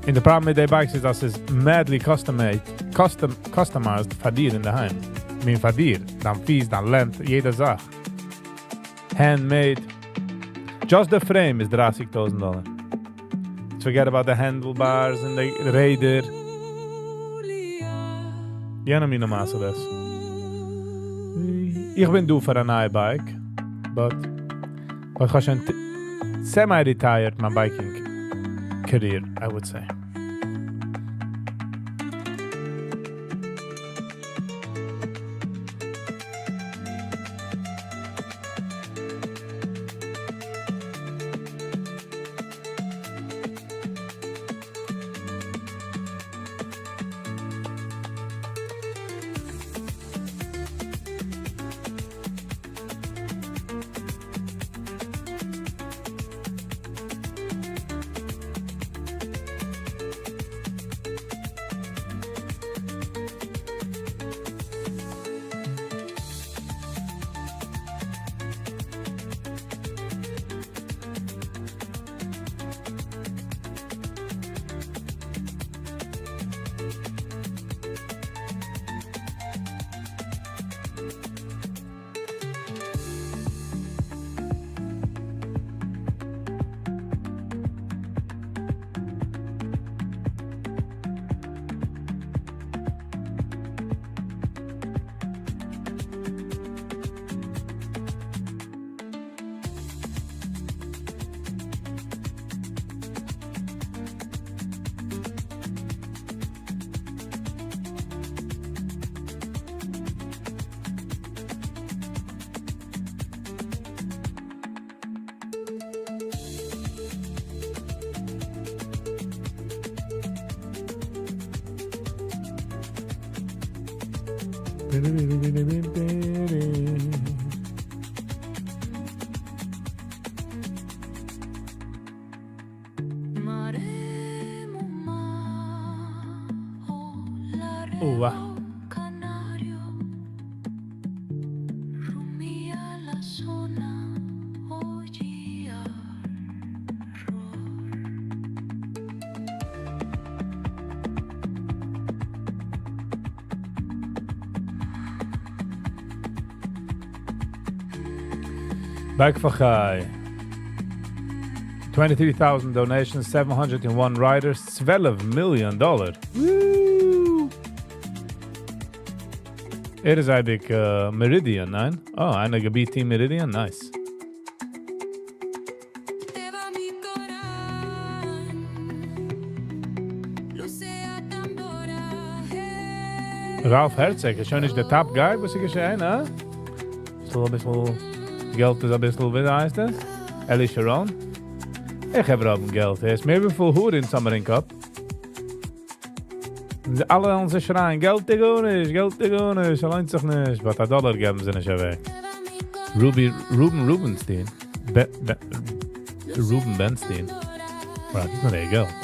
און די פראבלעם מיט די bikes איז אז ס'איז madly customized פאר דיר אינדערהיים. כ'מיין פאר דיר, דיין פיס, דיין length, יעדע זאך. Hand made. Just די frame איז דרייסיג טויזנט דאלער. Forget about די handlebars און די רעדער. יענע מינע מעשה דאס. איך בין דא פאר א נייע bike, but איך האב שוין semi retired מיין biking career, I would say. אוה. Bike for Chai. 23,000 donations, 701 riders, 12 million dollar. ער איז אייביג Meridian, ניין? אה, איינער געביט Team Meridian? Nice. Ralph Herzog איז שוין נישט דער top guy, וואס איז געשען, הא? ביסל, ביסל געלט איז א ביסל, ווי הייסט עס? Eli Sharon? איך האב האבן געלט. עס איז מער וויפיל הור אין summer אין קאפ. און אלע אונזער שרייען, געלט איז גארנישט, געלט איז גארנישט, אליינס זיך נישט, but א דאלאר געבן זיי נישט אוועק. Ruby, Ruben Rubenstein, Be, Be, Ruben Benstein. Wow, גיב מיר געלט.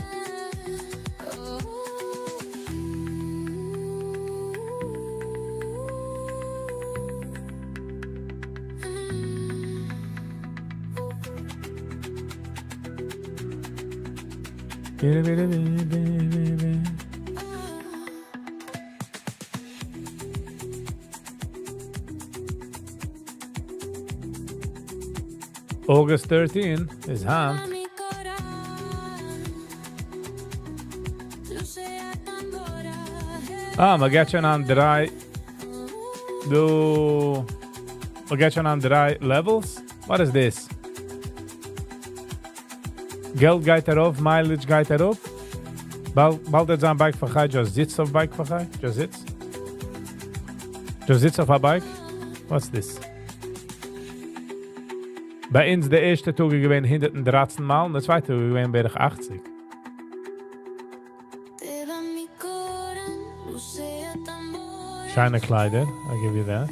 August 13 איז היינט. Mi coral, luce a tambora. אה, מען גייט שוין אן דריי. דו. מען גייט שוין אן דריי levels? What is this? געלט גייט ארויף, mileage גייט ארויף. באלד, באלד וועט זיין bike for Chai, just זיץ אויף bike for Chai, just זיץ. Just זיץ אויף א bike. What's this? ביי אונז דער ערשטער טאג איז געווען 113 מייל און דער צווייטער טאג איז געווען בערך 80. Te va mi coral, luce a tambora. שיינע קליידער, I'll give you that.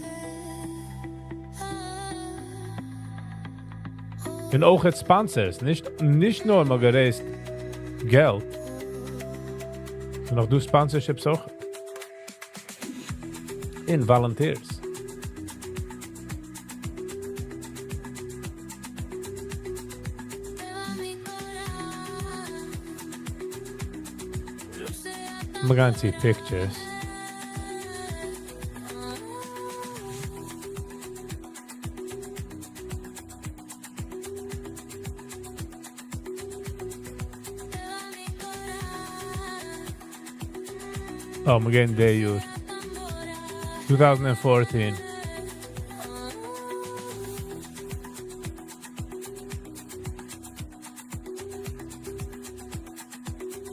און אויך sponsors, נישט, נישט נאר מ'האט גע raised געלט, נאר דא sponsorships אויך. און volunteers. Te va mi coral, luce a We're going to see pictures. Te va mi coral, Oh, we're getting day used. 2014.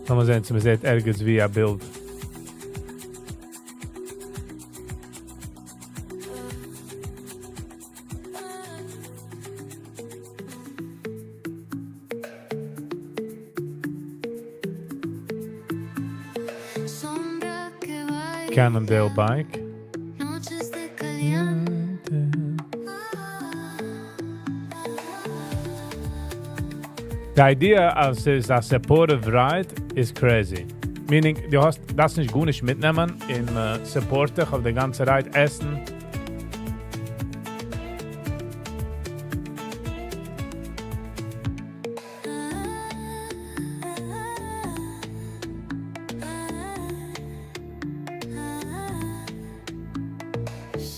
לאמיר זען, צו מ'זעט ערגעץ ווי א בילד. Sombra que baila. Cannondale bike. Noches de caliente. The idea אז ס'איז א supportive ride is crazy. Meaning, דו האסט דאס נישט גארנישט מיטנעמען און support דיך אויף די גאנצע ride, עסן.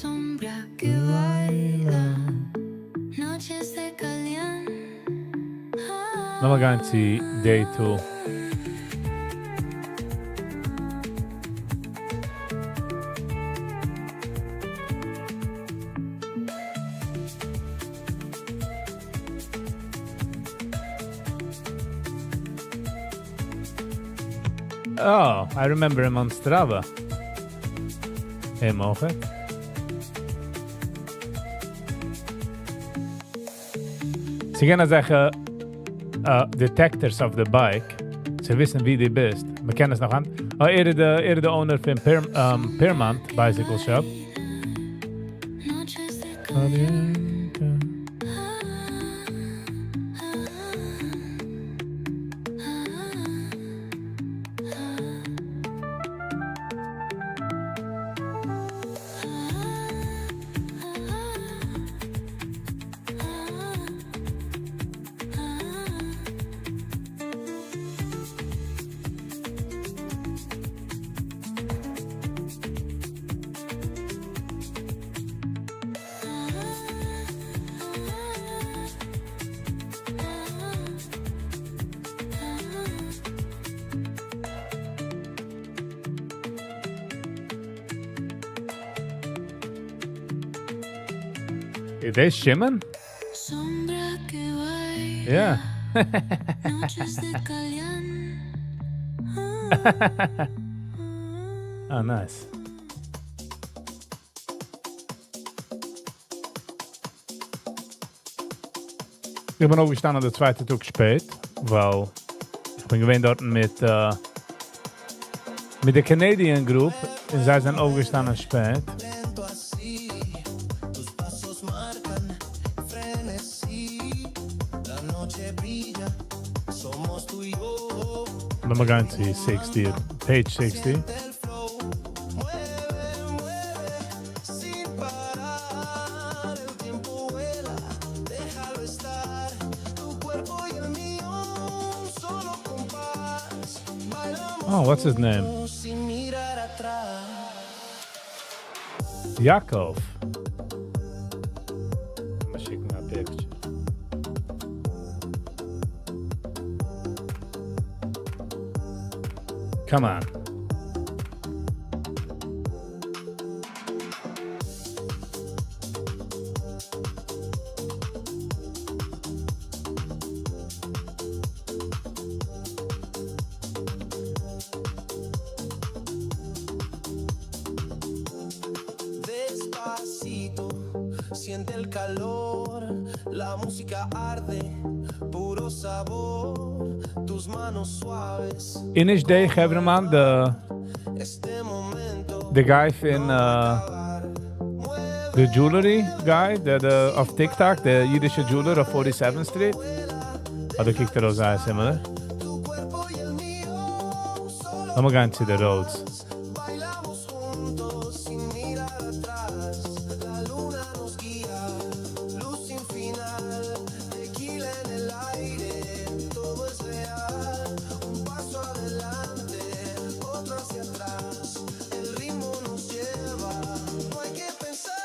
Sombra que baila. Noches de caliente. לאמיר גיין צו day 2. Oh, I remember him on Strava. Hey, Mocha. זיי געבן אזעלכע detectors אויף the bike, צו וויסן ווי דו ביסט. מיר קענען עס נאך אן. Oh, ער איז דער owner פון Piermont Bicycle Shop. Noches de caliente. Is this Shimon? Sombra que baila. Yeah. Noches de caliente. Oh, nice. איך בין אויפגעשטאנען דער צווייטע טאג שפעט, ווייל איך בין געווען דארט מיט דער Canadian group און זיי זענען אויפגעשטאנען שפעט. Lento así, tus pasos marcan frenesí. La noche brilla, somos tú y yo. לאמיר גיין צו 60, page 60. Siente el flow, mueve, mueve, sin parar. El tiempo vuela, déjalo estar. Tu cuerpo y el mío, un solo compás. Bailamos Oh, what's his name? juntos sin mirar atrás. Yaakov. לאמיר שיקן א picture. Come on. Despacito, siente el calor, la música arde, puro sabor, tus manos suaves. איז נישט דער חברהמאן, the Este momento the guy פון the jewelry guy, the of TikTok, the אידישע jeweler of 47th Street? אדער קוקט ער אויס זייער similar? tu cuerpo y el mío, solo לאמיר גיין צו the roads. bailamos juntos sin mirar atrás. La luna nos guía, luz sin final, tequila en el aire, todo es real. Un paso adelante, otro hacia atrás. El ritmo nos lleva, no hay que pensar.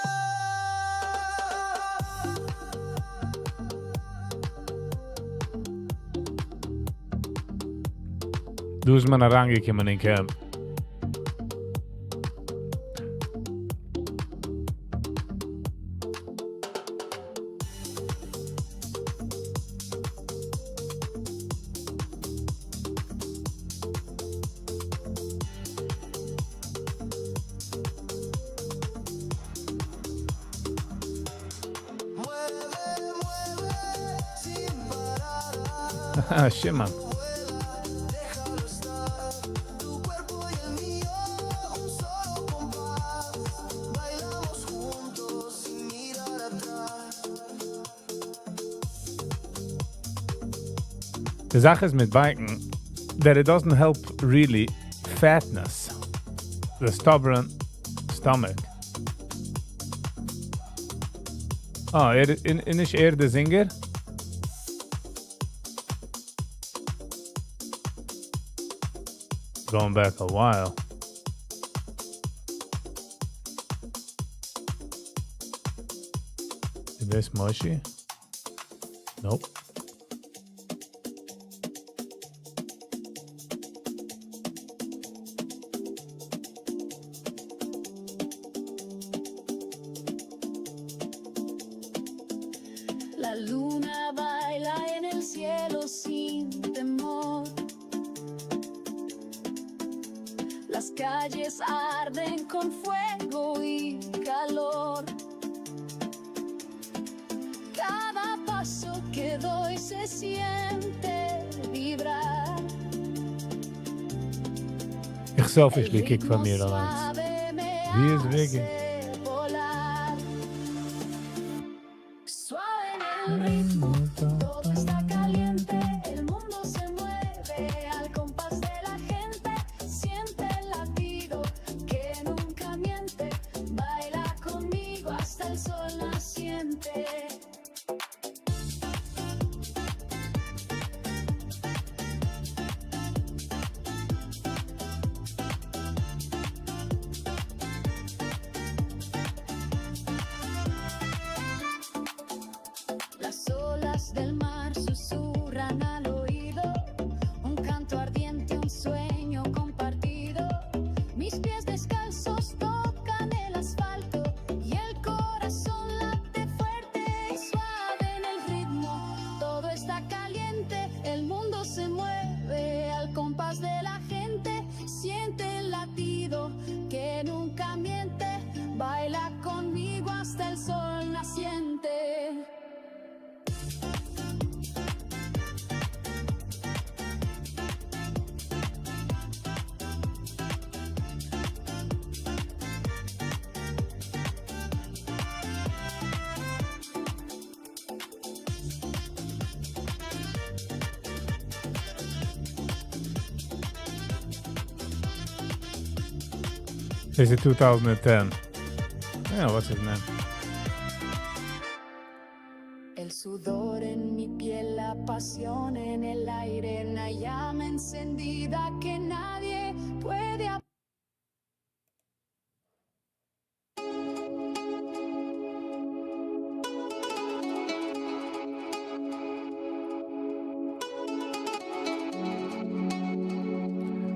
דא איז מען אריינגעקומען אין camp. Mueve, mueve, sin parar. Shimon. Déjalo estar, tu cuerpo y el mío, un solo compás. Bailamos juntos sin mirar atrás. די זאך איז מיט bike ן, that it doesn't help really fatness, the stubborn stomach. Ah, איז נישט ער דער singer? Going back a while. Is this Moshe? Nope. La luna baila en el cielo sin temor. Las calles arden con fuego y calor. Cada paso que doy se siente vibrar. איך selfishly קוק פון מיר אליין. ווי איז Wiggy? Volar. Suave en el ritmo, todo está caliente, el mundo se mueve al compás de la gente. Siente el latido que nunca miente, baila conmigo hasta el sol naciente. דאס איז 2010. Yeah, what's his name? El sudor en mi piel, la pasión en el aire, una llama encendida que nadie puede apagar.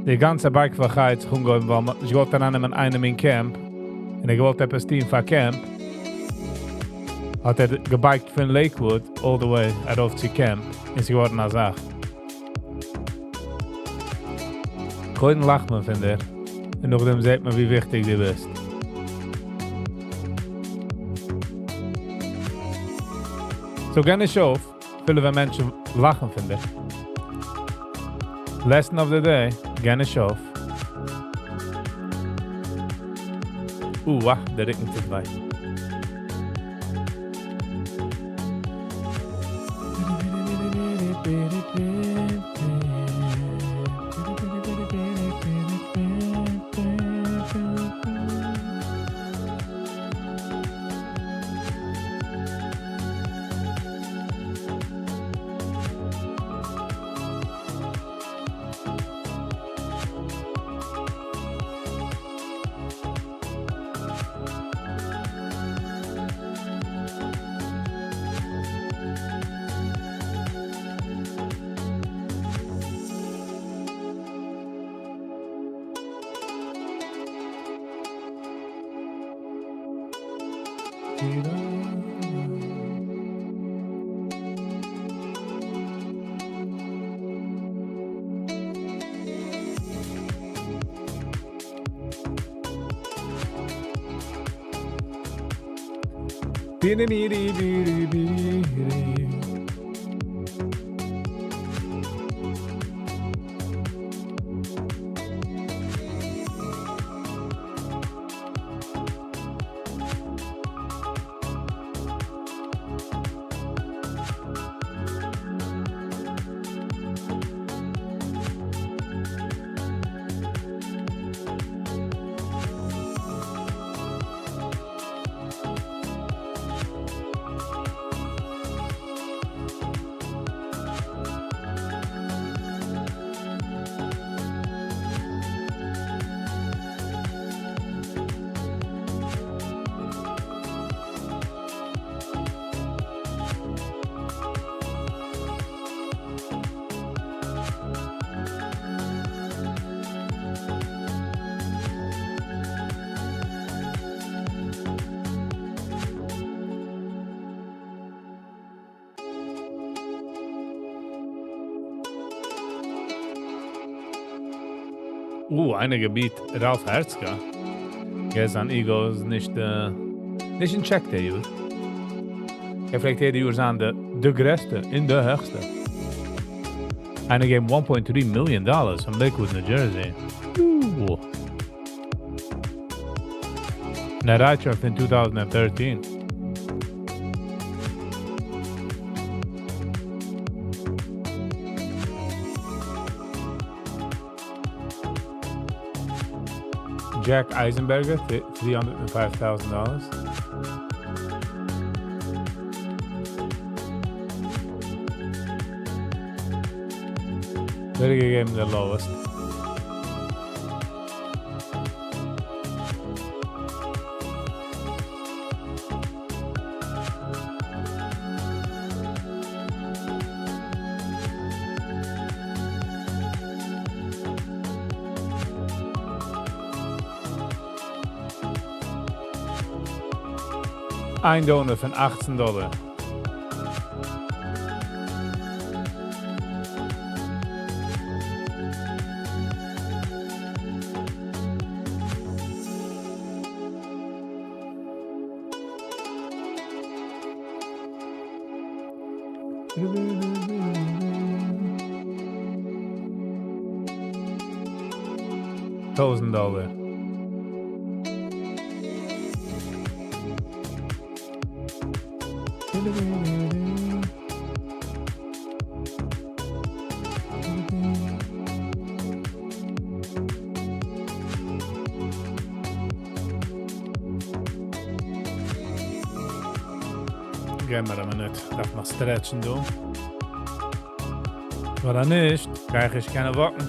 די גאנצע bike פארהאל האט זיך אנגעהויבן, ווייל מען האט געוואלט ארייננעמען איינעם אין camp. און ער געוואלט עפעס טון פאר camp. האט ער גע biked פון Lakewood all the way ארויף צו camp. און ס'איז געווארן א זאך. קודם לאכט מען פון דיר. און נאכדעם זעט מען, ווי וויכטיג דו ביסט. So גיב נישט אויף, אפילו ווען מענטשן לאכן פון דיר. Lesson of the day, גיב נישט אויף. וואו, דער רוקן טוט וויי. איינער גע beat Ralph Herzka. זיין ego איז נישט, נישט אין check דער יאר. ער פלעגט יעדע יאר זיין דער גרעסטע, און דער העכסטע. איינער געגעבן $1.3 million from Lakewood, New Jersey. און ער רייט אין 2013. Jack Eisenberger, $305,000. ווער געגעבן the lowest? איין donor פון 18 דאלאר. 1000 דאלאר. געב מיר א מינוט. דארף מען stretch ן דא. ווייל נישט, גיי איך נישט קענען walk ן.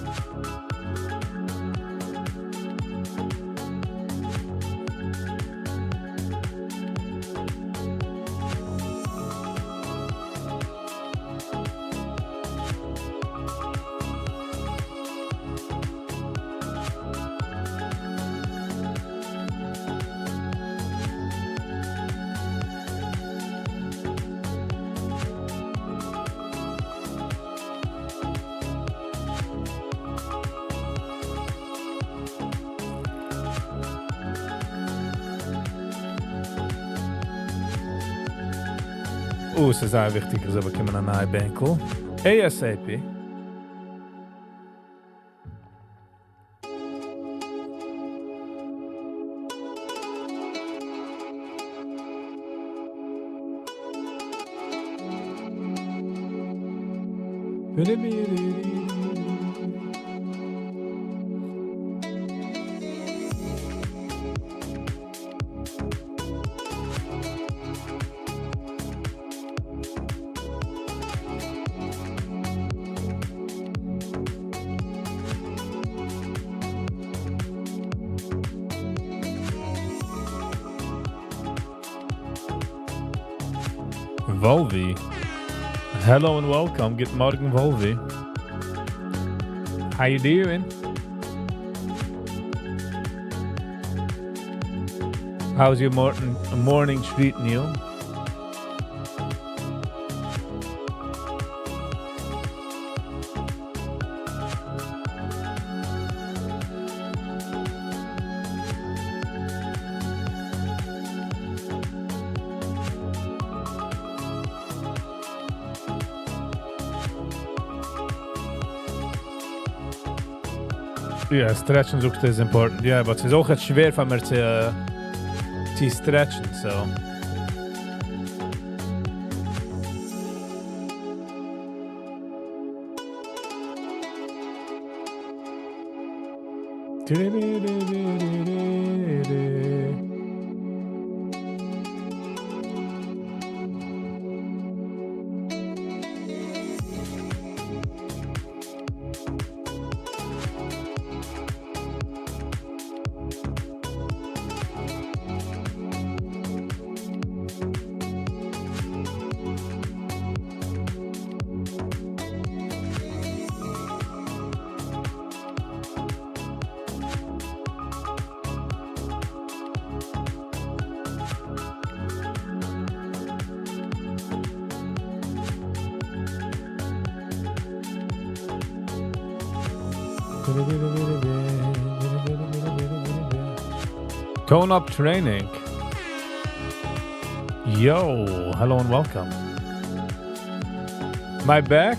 Oh, ס'איז זייער וויכטיג, איך זאל באקומען א נייע בענקל. ASAP. Volvi. Hello and welcome. גוט מארגן, Volvi. How you doing? How's your morning treating you? Yeah, stretch ן זאגסטו איז important. Yeah, but ס'איז אויך שווער פאר מיר צו, צו stretch ן, so. Tone up training. Yo, hello and welcome. My back,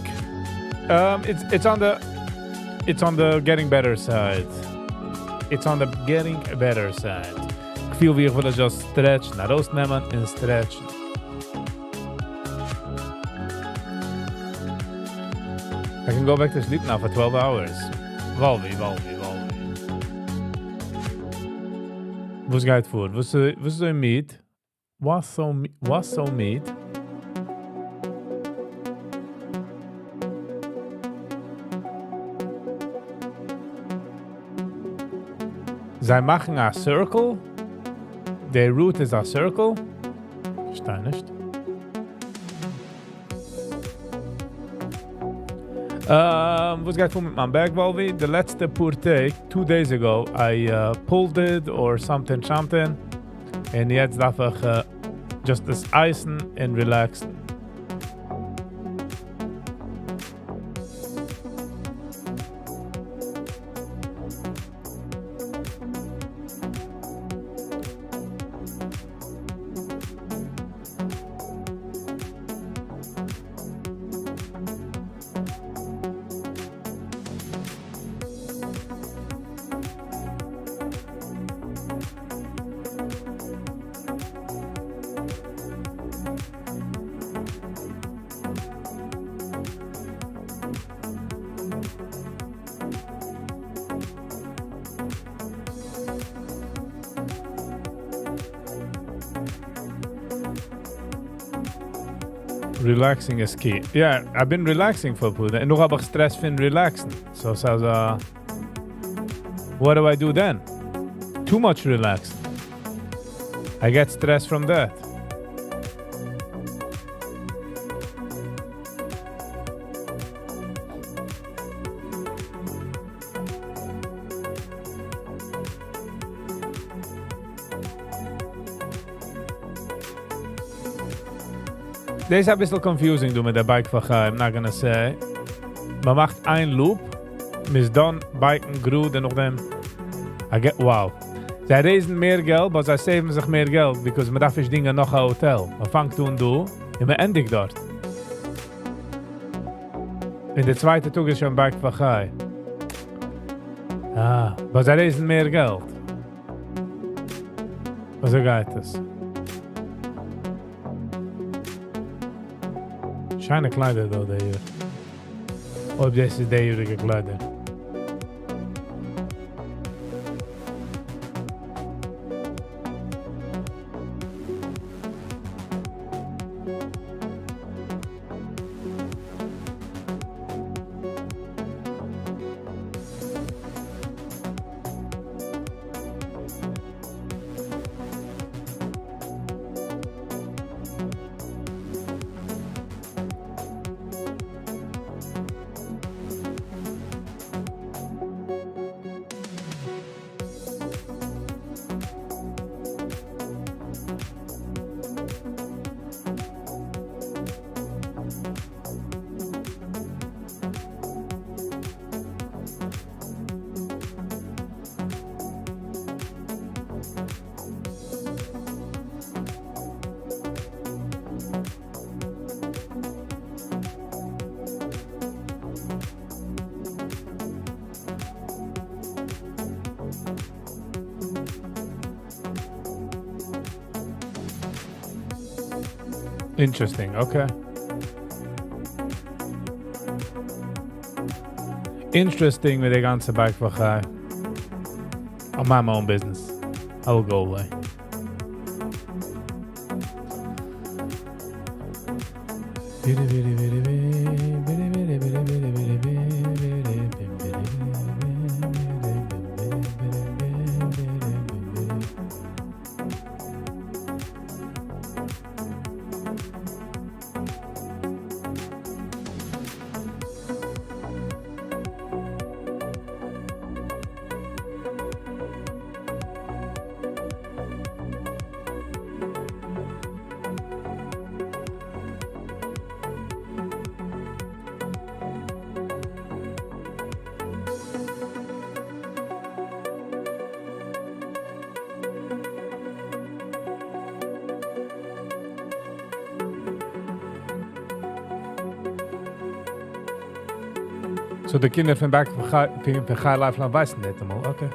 it's on the getting better side. It's on the getting better side. איך פיל ווי איך וויל just stretch ן, ארויסנעמען און stretch ן. I can go back to sleep now for 12 hours. Volvi, Volvi, Volvi. וואס גייט פאר? וואס איז מיט? וואס so מיט? זיי מאכן א circle? The route is a circle? פארשטיי נישט. וואס גייט פאר מיט מיין back, Volvi? די לעצטע פאר טעג, 2 days ago, I pulled it or something, something. און יעצט דארף איך just דאס ice ן און relax ן. Relaxing is key. Yeah, I've been relaxing for פאר און נאך האב איך stress פון relaxing. So, so, what do I do then? Too much relaxing. I get stress from that. דאס איז א ביסל confusing דא מיט דער Bike for Chai, I'm not gonna say. מען מאכט איין loop, מ'איז done bike ן גראד און נאכדעם. I get, wow. זיי raise ן מער געלט, אבער זיי save ן זיך מער געלט, because מען דארף נישט דינגען נאך א hotel. מען פאנגט אן דא און מען ענדיגט דארט. און דער צווייטער טאג איז שוין Bike for Chai. אה, אבער זיי raise ן מער געלט. אזוי גייט עס. שיינע קליידער דא, דער יאר. אויב דאס איז דער יאריגע קליידער. Interesting, okay. Interesting מיט דער גאנצע Bike for Chai. I'll mind my own business. I will go away. So די קינדער פון Bike פון Chai Lifeline ווייסן נישט אמאל, okay.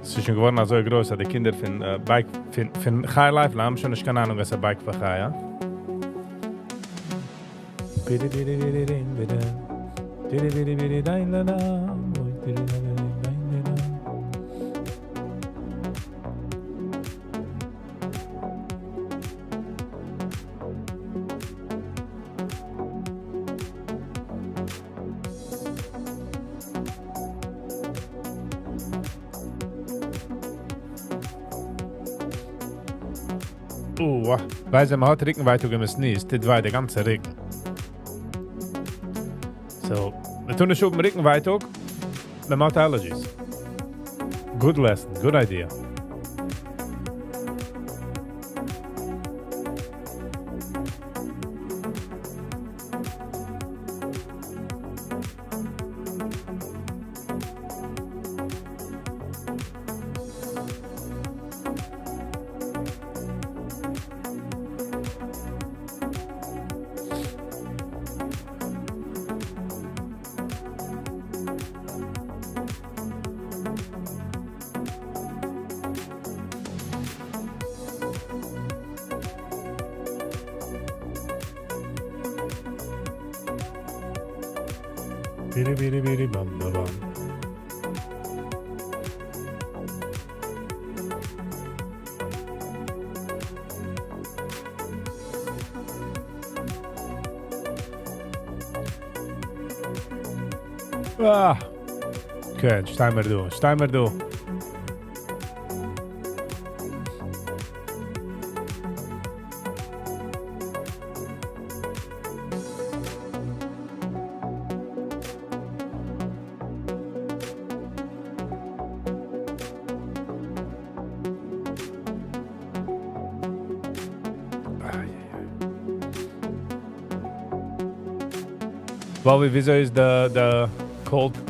עס איז שוין געווארן אזוי גרויס, אז די קינדער פון Bike פון Chai Lifeline האבן שוין נישט קיין אהנונג, וואס איז Bike for Chai, יא? ביטע, ביטע, ביטע, ביטע, ביטע, ביטע, ביטע, דיין, דיין, דיין, דיין, דיין. Oh, ווייל מען האט רוקנווייטאג און מען sneeze, טוט וויי דער גאנצער רוקן. So, מיר טוען נישט האבן רוקנווייטאג, מען האט allergies. Good lesson, good idea. בירי בירי בירי באם בא באם. אה. Okay, שטיי מיר דא, שטיי מיר דא. איי, איי, איי. Bobby, וויאזוי איז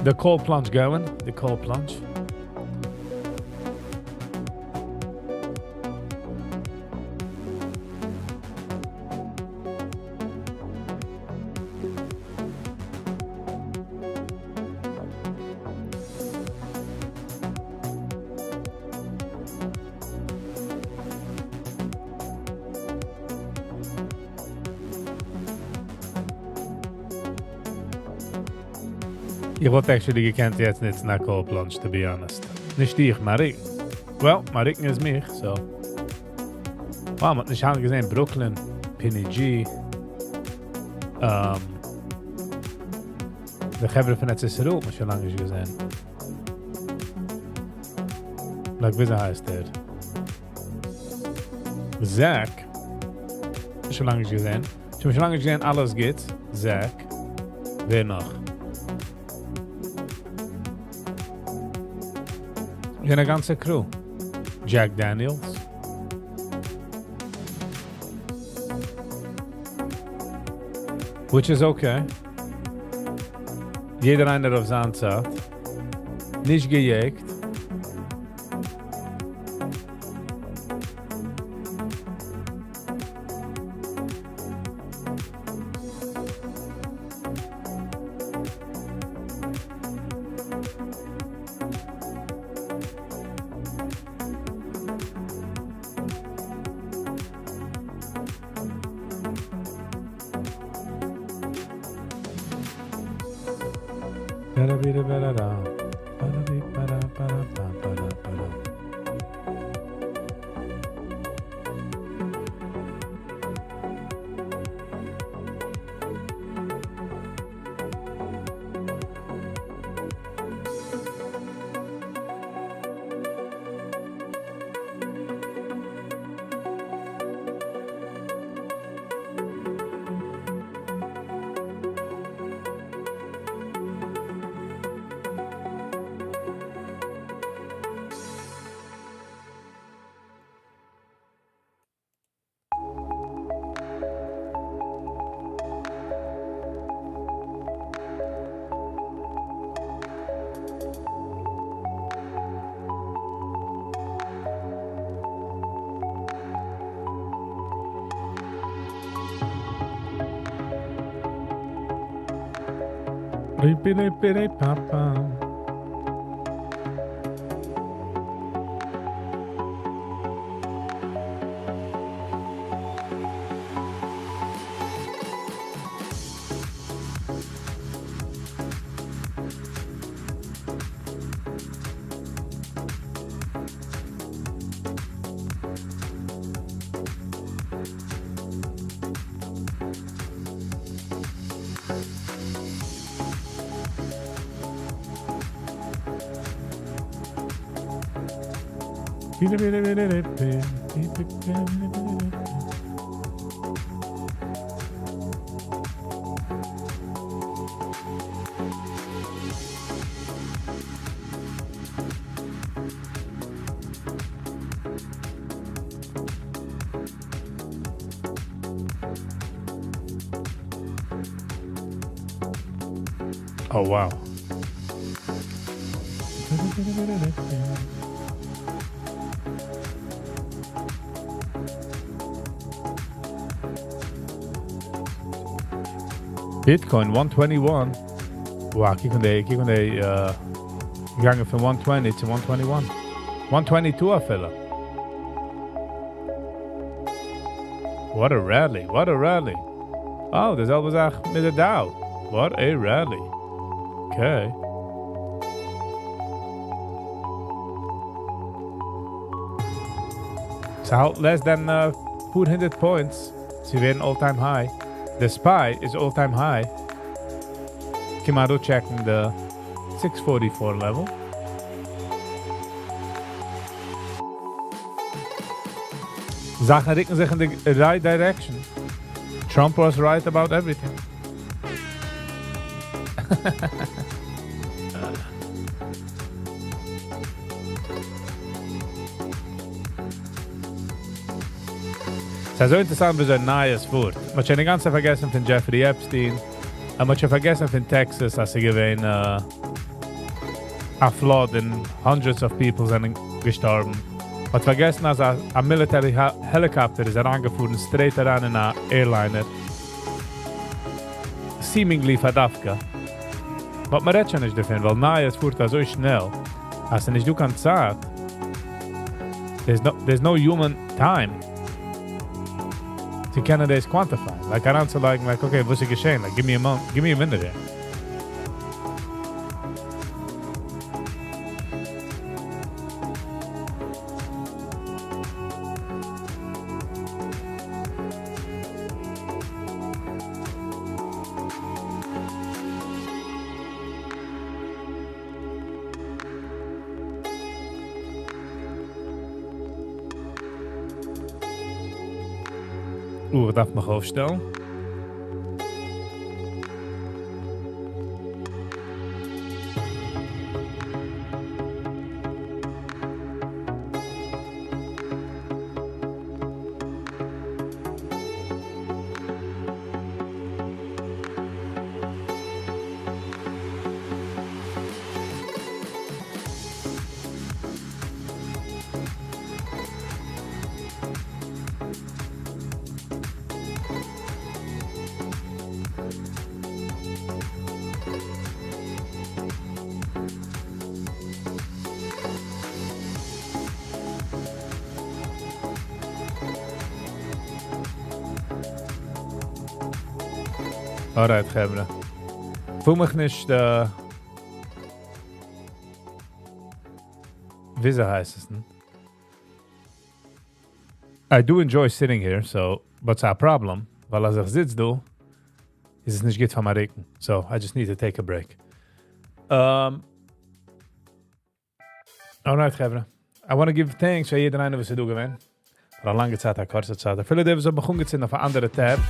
the cold plunge going? The cold plunge? איך וואלט actually געקענט יעצט ניצן א cold plunge, to be honest. נישט איך, Marik. Well, Marik איז מיך, so. Wow, מ'האט נישט געזען Brooklyn, Pinny G. די חברה פון ארץ ישראל, מ'האט שוין לאנג נישט געזען. Like, ווי הייסט ער? Zach. שוין לאנג נישט געזען. שוין לאנג נישט געזען, אלעס גוט. Zach. ווער נאך? יא, א גאנצע crew. Jack Daniels. Which is okay. יעדער איינער אויף זיין צייט. נישט געיאגט. Ba-da-bi-da-ba-da-da. Ba-da-bi-ba-da-ba-da-ba-ba-da-ba-da. Ri-bi-ri-bi-ri-pa-pa. Bi-bi-bi-bi-bi-bi-bi-bi-bi-bi-bi. Oh wow. Bitcoin 121. Wow, קוק אן די, קוק אן די, געגאנגען פון 120 צו 121. 122 אפילו. What a rally, what a rally. Oh, די זעלבע זאך מיט די Dow. What a rally. Okay. ס'האלט less than 400 points צו ווערן all time high. The SPY איז all time high. קום מיר check ן the 644 level. זאכן רוקן זיך אין the right direction. Trump was right about everything. ס'איז אזוי אינטערעסאנט ווי אזוי נייעס פארט. מ'האט שוין אינגאנצן פארגעסן פון Jeffrey Epstein. מ'האט שוין פארגעסן פון Texas, אז ס'איז געווען א flood and hundreds of people זענען געשטארבן. מ'האט פארגעסן, אז א military helicopter איז אריינגעפארן straight אריין אין א airliner. Seemingly פאר דווקא. But מ'רעדט שוין נישט דערפון, ווייל נייעס פארט אזוי שנעל, אז ס'נישט דא קיין צייט. There's no human time צו קענען דאס quantify. Like אריינצולייגן, like, okay, וואס איז געשען? Like, give me a moment, give me a minute here. איך דארף מיך אויפשטעלן. Alright, חברה. פיל מיך נישט, ווי הייסט עס דען? I do enjoy sitting here, so, but it's a problem, ווייל אז איך זיץ דא, איז עס נישט גוט פאר מיין רוקן. So, I just need to take a break. Alright, חברה. I want to give thanks פאר יעדער איינער וואס איז דא געווען. פאר א לאנגע צייט, א קורצע צייט. אפילו די וואס האבן מיך אנגעצינדן אויף אן אנדערע tab.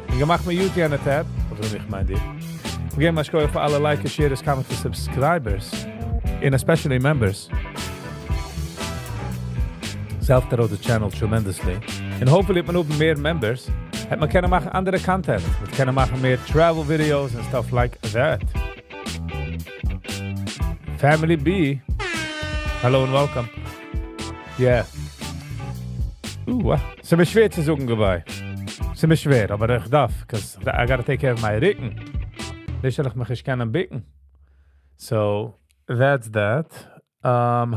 און געמאכט מיר mute יענע tab. אבער איך מיין דיר. מיר געבן א שכוח פאר אלע likers, sharers, commenters, subscribers. And especially members. ס'העלפט ארויס the channel tremendously. And hopefully וועט מען האבן מער members. וועט מען קענען מאכן אנדערע content. מיר קענען מאכן מער travel videos and stuff like that. Family B. Hello and welcome. Yeah. ס'איז מיר שווער צו זאגן goodbye. ס'איז מיר שווער, אבער איך דארף, because I gotta take care of my רוקן. נישט זאל איך מיך נישט קענען בוקן. So, that's that.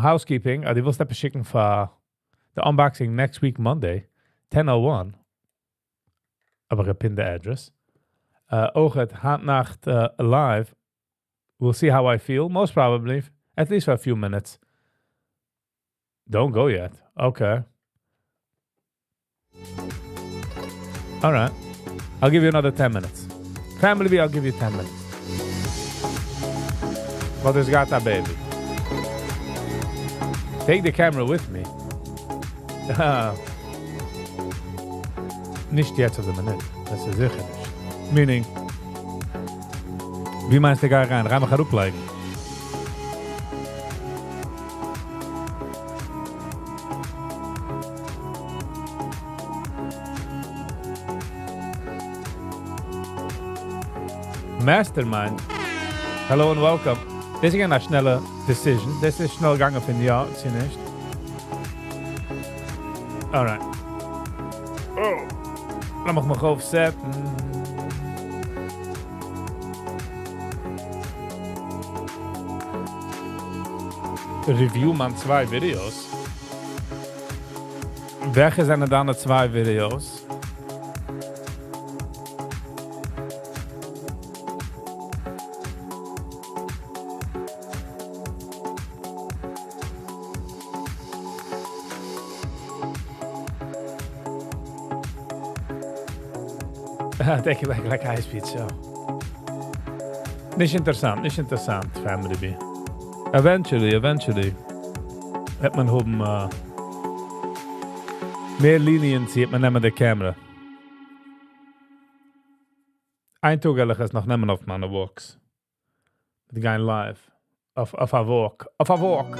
Housekeeping, דו ווילסט עפעס שיקן פאר the unboxing next week Monday, 10:01. אבער איך pin the address. אויך היינט נאכט live. We'll see how I feel. Most probably, at least for a few minutes. Don't go yet. Okay. All right. I'll give you another 10 minutes. Family B, I'll give you 10 minutes. Mother's got that baby. Take the camera with me. נישט יעצט אויף די מינוט. דאס איז זיכער נישט. Meaning, ווי מיינסטו גיי אריין? גיי מיך אראפלייגן. Mastermind. Hello and welcome. דאס איז א שנעלע decision. דאס איז שנעל געגאנגען פון יא צו נישט. Alright. Oh. לאמיך מיך אויפסעטן. Review מיינע צוויי videos. וועלכע זענען דיינע צוויי videos? Take it like a high speed show. נישט אינטערעסאנט, נישט אינטערעסאנט, Family B. Eventually, eventually, וועט מען האבן מער leniency, וועט מען נעמען די camera. איין טאג וועל איך עס נאך נעמען אויף מיינע walks. מיט גיין live. אויף א walk. אויף א walk.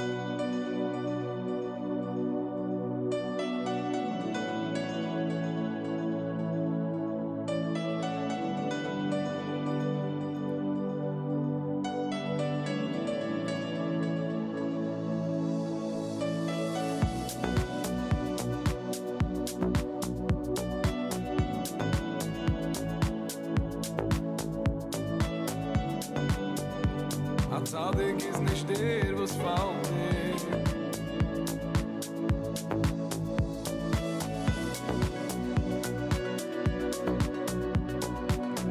א צדיק איז נישט דער וואס פאלט נישט.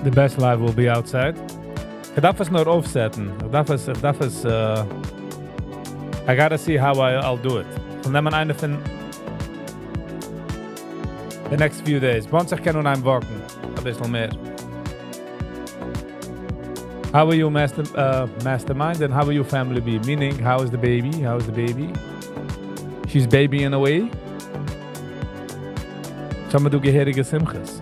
The best live will be outside. איך דארף עס נאר אויפסעטן. איך דארף עס, איך דארף עס, I gotta see how I'll do it. איך נעם איינע פון the next few days. Once איך קען אנהייבן walkן, א ביסל מער. How are you, mastermind, and how are you, family B? Meaning, how is the baby? How is the baby? She's babying away. סאו דא געהעריגע שמחות.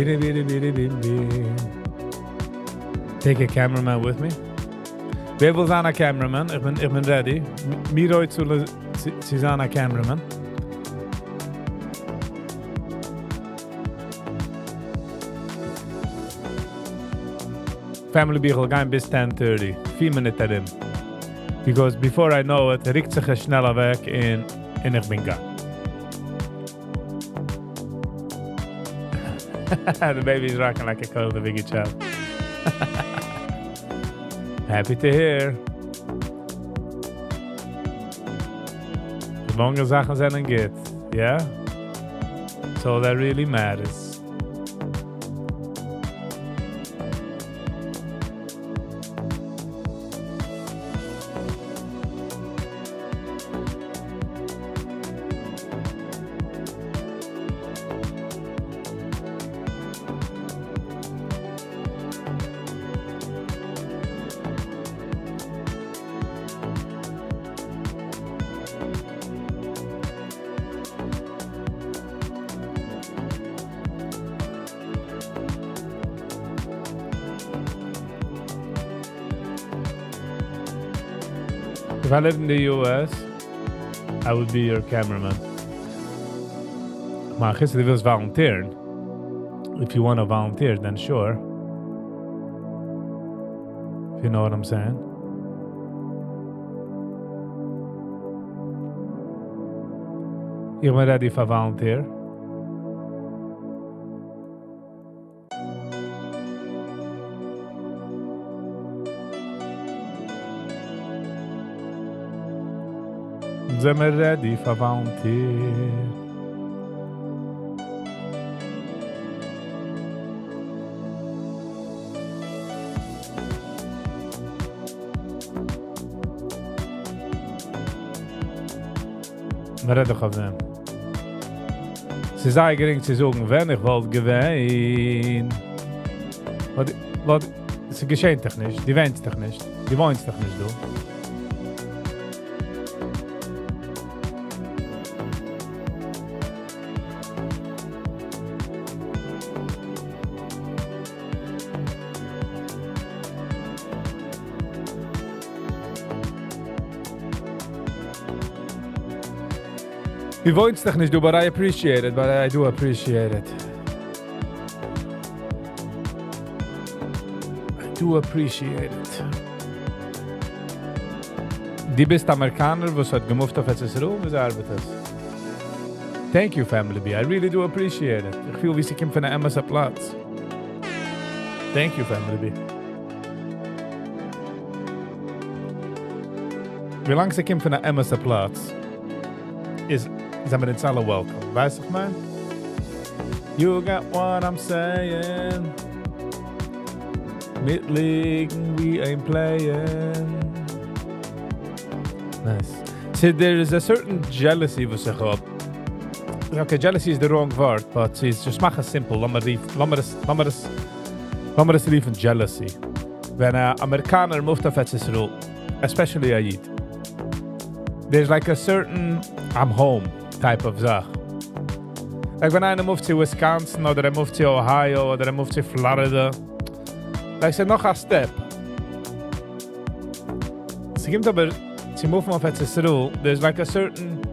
Bitty, bitty, bitty, bitty, bitty. Take a cameraman with me. ווער וויל זיין א cameraman? איך בין ready. מיר צו זיין א cameraman. Family B וועל גיין ביז 10:30. 4 מינוט ארום. Because before I know it, רוקט זיך עס שנעל אוועק און איך בין gone. The baby's rocking like a cold Biggie child. Happy to hear. די זאכן זענען גוט, yeah? That's all that really matters. If I lived in the US, I would be your cameraman. מאר דו ווילסט volunteer. If you want to volunteer, then sure. If you know what I'm saying. איך בין ready for volunteer. זענען מיר ready for volunteer. מ'רעדט דאך אויף דעם. ס'איז זייער גרינג צו זאגן, ווען איך וואלט געווען. וואס, עס געשעט דאך נישט, דו וואוינסט דאך נישט, דו וואוינסט דאך נישט דא. דו וואוינסט דאך נישט דא, but I appreciate it, but I do appreciate it. I do appreciate it. דו ביסט אמעריקאנער, וואס האט געמופט אויף ארץ ישראל, ווי ארבעט עס? Thank you, Family B. I really do appreciate it. איך פיל, ווי ס'קומט פון אן אמת'ע פלאץ. Thank you, Family B. ווי לאנג ס'קומט פון אן אמת'ע פלאץ. איז זעמיר אונז אלע welcome. ווייסט וואס איך מיין? You got what I'm saying. מיט ליגן we ain't playing. Nice. So there is a certain jealousy וואס איך האב. Okay, jealousy is the wrong word, but ס'איז just מאך עס simple. לאמיר רופ, לאמיר עס, לאמיר עס, לאמיר עס רופן jealousy. ווען א אמעריקאנער מופט אויף ארץ ישראל, especially א איד, there's like a certain I'm home type of זאך. Like ווען איינער מופט צו Wisconsin אדער ער מופט צו Ohio אדער ער מופט צו Florida, like ס'איז נאך א step. ס'קומט אבער צו מופן אויף ארץ ישראל, there's like a certain,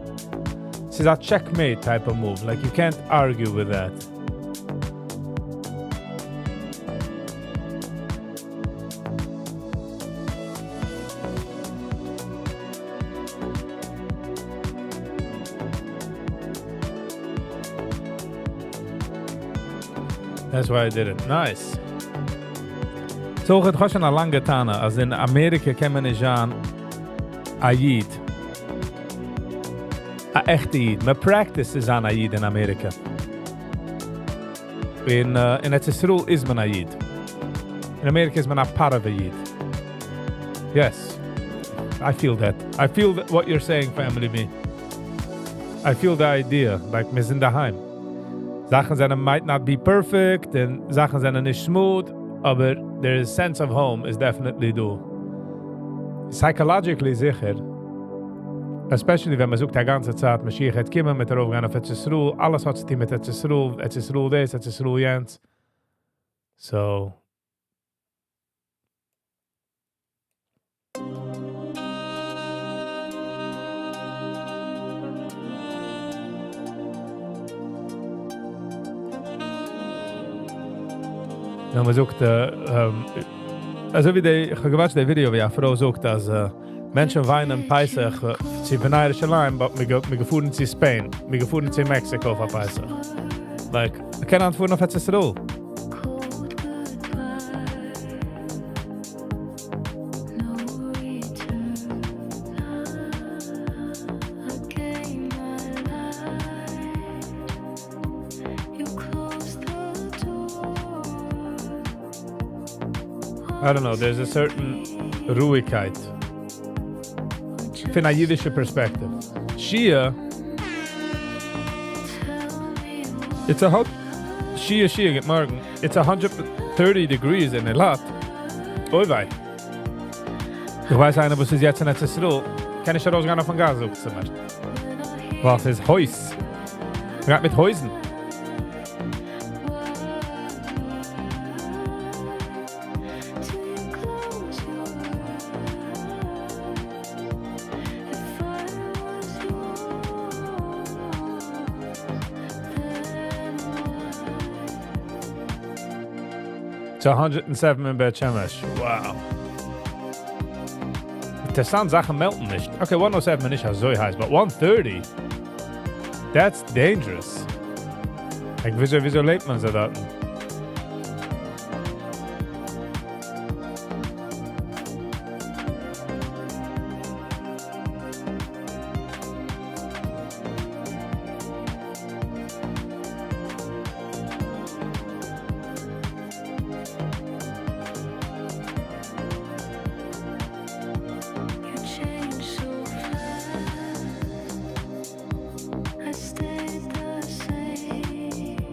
ס'איז א checkmate type of move, like you can't argue with that. That's why I did it. Nice. So, איך האב שוין א לאנגע טענה, אז אין אמעריקע קען מען נישט זיין א איד. א עכטע איד. מען practice צו זיין א איד אין אמעריקע. אין, אין ארץ ישראל איז מען א איד. אין אמעריקע איז מען א פארעווע איד. Yes. I feel that. I feel that what you're saying, family me. I feel the idea, like מיר זענען דאהיים. זאכן זענען might not be perfect און זאכן זענען נישט smooth, אבער there is sense of home is definitely דא. Psychologically זיכער, especially ווען מען זאגט א גאנצע צייט, משיח וועט קומען, מ'וועט ארויפגיין אויף ארץ ישראל, אלעס האט צו טון מיט ארץ ישראל, ארץ ישראל דאס, ארץ ישראל יענץ. So, ווען מען זאגט, אזוי ווי די, איך האב געוואטשט די ווידיאו ווי א פרוי זאגט אז מענטשן וויינען פסח צו בני ירושלים, but מיר געפארן צו Spain, מיר געפארן צו Mexico פאר פסח. Like, מען קען היינט פארן אויף ארץ ישראל. I don't know, there's a certain רואיגקייט פון א אידישע perspective. Shia, it's a hot Shia Shia, גוט מארגן. It's 130 degrees אין אילת. אוי וויי. איך ווייס איינער וואס איז יעצט אין ארץ ישראל, קען נישט ארויסגיין אויפן גאס, זאגט זי מיר. ווייל ס'איז הייס. מ'גייט מיט הויזן. It's 107 אין בית שמש. Wow. אינטערעסאנט זאכן מעלטן נישט. Okay, 107 איז נישט אזוי הייס, but 130? That's dangerous. Like, וויאזוי, וויאזוי לעבט מען אזוי דארטן?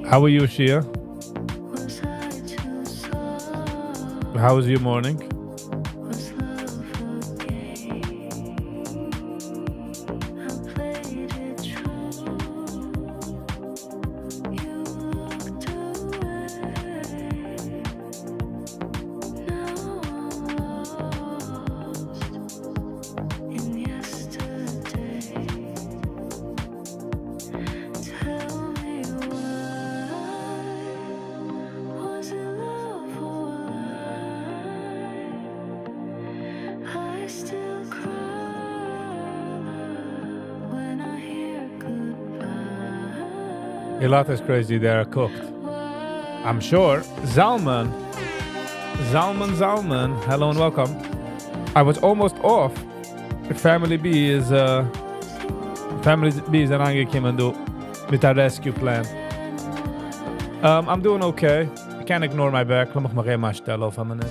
How are you, Shia? How was your morning? Eilat is crazy, they are cooked. I'm sure. Zalman. Zalman, Zalman. Hello and welcome. I was almost off. Family B is. Family B איז אריינגעקומען דא מיט א rescue plan. I'm doing okay. I can't ignore my back. לאמיך מיך געבן א שטעל אויף א מינוט.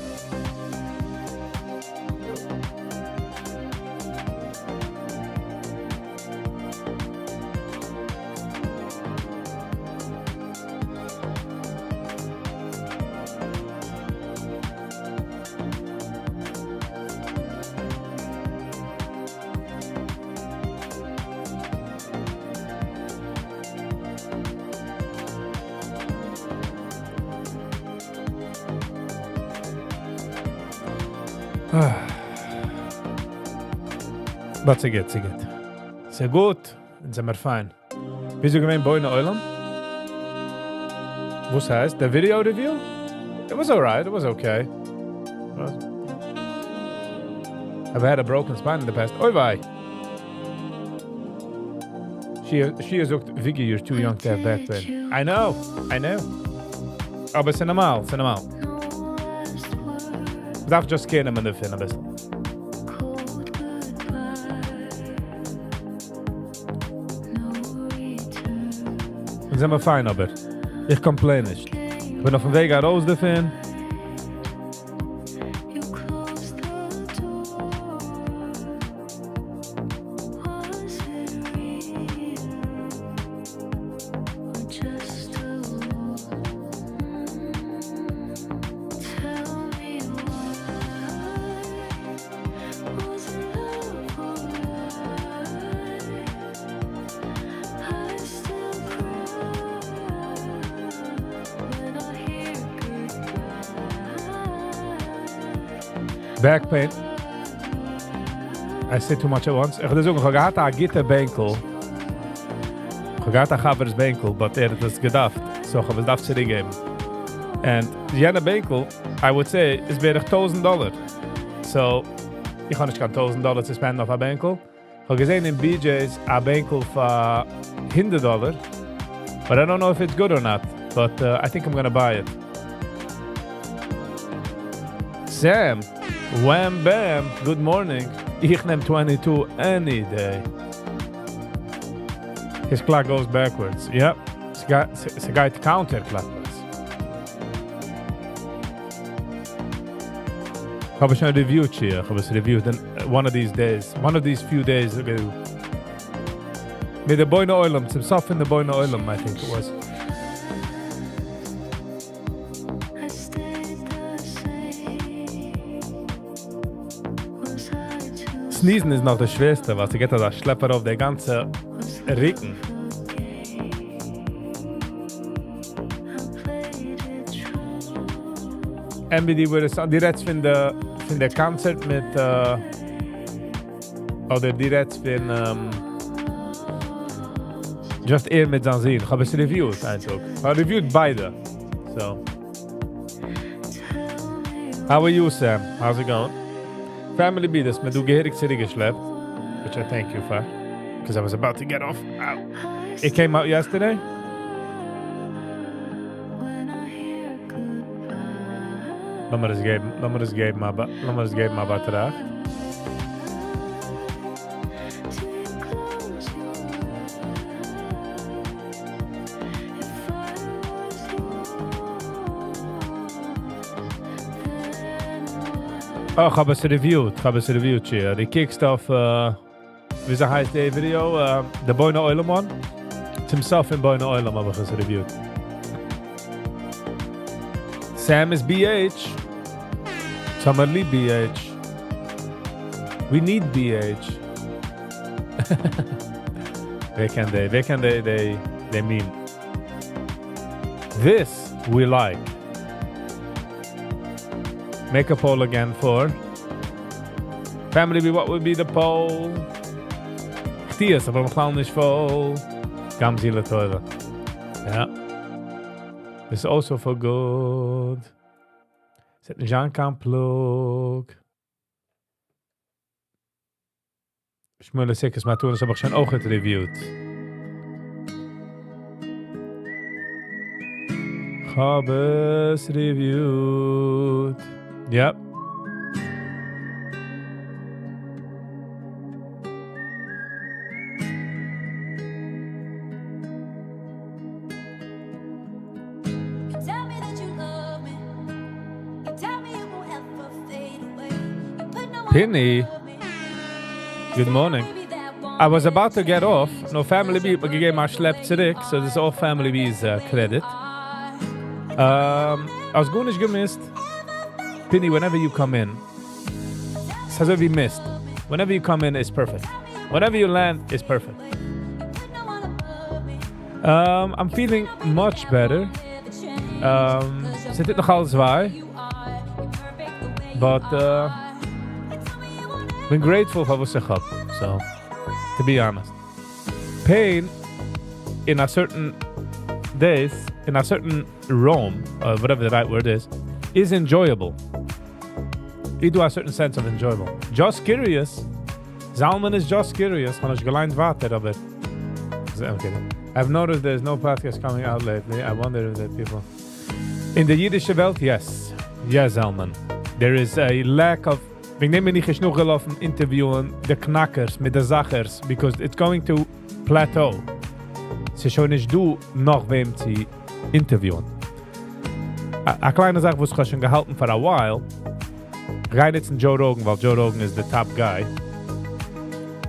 But ס'גוט, ס'גוט. ס'גוט, אונז זעמיר פיין. וויאזוי געווען בוני עולם? וואס הייסט? די video review? It was alright, it was okay. I've had a broken spine in the past. אוי וויי! She זאגט, Viggy, you're too young to have back pain. I know, I know. אבער ס'איז נארמאל, ס'איז נארמאל. מ'דארף just care נעמען דערפון א ביסל. אונז זעמיר פיין אבער. איך complain נישט. איך בין אויפן וועג ארויס דערפון. Back pain. I say too much at once. איך וועל דיר זאגן, איך האב געהאט א גוטע בענקל. איך האב געהאט א חבר'ס בענקל, but ער האט עס געדארפט. So איך האב עס געדארפט צוריקגעבן. And יענע בענקל, I would say, איז בערך טויזנט דאלער. So, איך האב נישט קיין טויזנט דאלער צו spend ן אויף א בענקל. איך האב געזען אין BJ's א בענקל פאר הונדערט דאלער. But I don't know if it's good or not. But I think I'm gonna buy it. Sam, wham bam, good morning. איך נעם 22 any day. His clock goes backwards. Yep. ס'גייט counterclockwise. האב איך שוין reviewed, שיע. איך האב עס reviewed in one of these days. One of these few days ago. מיט די בוני עולם, צום סוף פון די בוני עולם, I think it was. Sneezen איז נאך די שווערסטע, ווייל ס'געט אזא שלעפ ארויף די גאנצע רוקן. MBD with a דו רעדסט פון די פון די קאנצערט מיט אדער דו רעדסט פון just ער מיט זיין זון? איך האב עס reviewed איין טאג. איך האב reviewed ביידע. So. How are you, Sam? How's it going? Family B, דאס מיר דא געהעריג צוריקגעשלעפט, which I thank you for, because I was about to get off. Ow. It came out yesterday? לאמיר עס געבן, לאמיר עס געבן א, לאמיר עס געבן א באטראכט. אה, כ'האב עס reviewed, כ'האב עס reviewed, שיע. דו קוקסט אויף, וויאזוי הייסט די ווידעא? די בוני עולם one? צום סוף פון בוני עולם האב איך עס reviewed. Sam איז BH. האמיר ליב BH. We need BH. ווער קען די, ווער קען די, די, די meme? This we like. Make a poll again for Family B, what would be the poll? קטיעות, אבער בכלל נישט פול. גם זו לטובה. Yeah. It's also for good. ס'האט נישט זיין קיין פלאג. שמואל סיקעס מתנות האב איך שוין אויך reviewed. האב עס reviewed. Yep. Pinny, good morning. I was about to get off, נאר Family B האט מיר געגעבן א שלעפ צוריק, so this is all Family B's credit. האסט גארנישט געמיסט. Pinny, whenever you come in, ס'איז אזוי ווי מיסט. Whenever you come in is perfect. Whenever you land is perfect. I'm feeling much better. ס'טוט נאך אלעס וויי. But בין grateful פאר וואס איך האב. So, to be honest. Pain in a certain days, in a certain realm, or whatever the right word is, is enjoyable. You do a certain sense of enjoyable. Just curious. Zalman is just curious. כ'האב נישט געליינט ווייטער, אבער... Okay. I've noticed there's no podcast coming out lately. I wonder if the people... אין די אידישע וועלט, yes. Yes, Zalman. There is a lack of... וועגן דעם בין איך נישט נאכגעלאפן אינטערוויוען די קנאקערס מיט די זאכערס, because it's going to plateau. ס'איז שוין נישט דא נאך וועם צו אינטערוויוען. א קליינע זאך וואס איך האב שוין געהאלטן for a while, גיי נוצן Joe Rogan, ווייל Joe Rogan איז the top guy.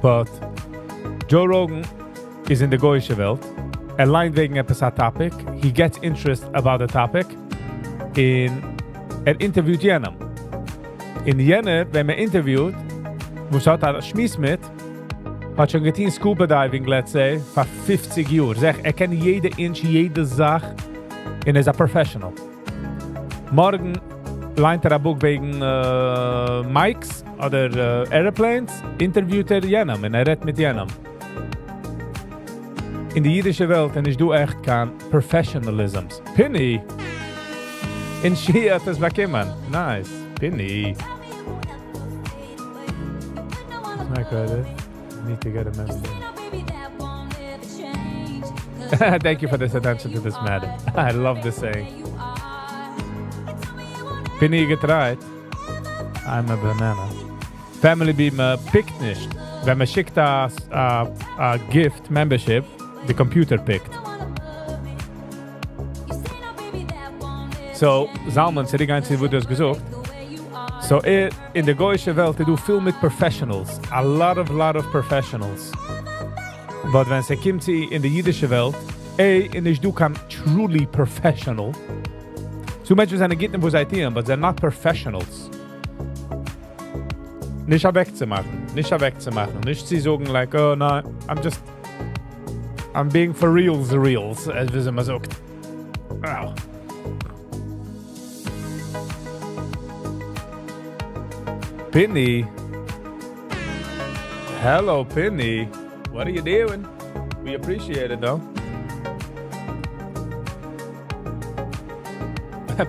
But Joe Rogan איז אין די גוי'אישע וועלט. ער ליינט וועגן עפעס א topic. He gets interest about the topic. און ער אינטערוויוט יענעם. און יענער, ווען מען אינטערוויוט, וואס האט א שמועס מיט, האט שוין געטון scuba diving, let's say, פאר 50 יאר. זאג, ער קען יעדע inch, יעדע זאך, און ער איז א professional. מארגן ליינט ער א book וועגן mics אדער airplanes, אינטערוויוט ער יענעם און ער רעדט מיט יענעם. אין די אידישע וועלט איז נישט דא עכט קיין professionalisms. Pinny! אין שי האט עס באקומען. Nice. Pinny. My credit. Need to get a member. Thank you for this attention to this matter. I love this saying. Pinny געטרייט. I'm a banana. Family B מען פיקט נישט. ווען מען שיקט א gift membership, the computer picked. So, Zalman, צוריק צו וואס דו האסט געזאגט. So, אין די גוי'אישע וועלט, איז דא פיל מיט professionals. A lot of, lot of professionals. But ווען ס'קומט צו אין די אידישע וועלט, איז נישט דא קיין truly professional. So מענטשן זענען גוט אין וואס זיי טוען, but they're not professionals. נישט אוועקצומאכן, נישט אוועקצומאכן, נישט צו זאגן like, oh no, I'm just, I'm being for reals, reals, ווי מען זאגט. Ow. Pinny. Hello, Pinny. What are you doing? We appreciate it, though.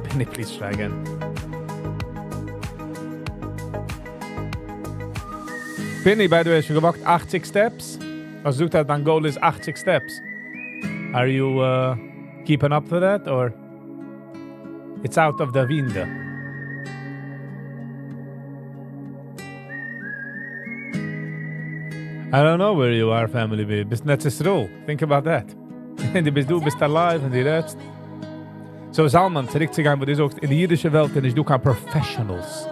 Pinny, please try again. Pinny, by the way, שוין געוואקט 80 steps. האסט געזאגט אז דיין goal איז 80 steps. Are you keeping up for that, or it's out of the window? I don't know where you are, family B. ביסט אין ארץ ישראל. Think about that. דו ביסט דא, ביסט alive און דו רעדסט. So Zalman, צוריקצוגיין, וואס דו זאגסט, אין די אידישע וועלט איז נישט דא קיין professionals.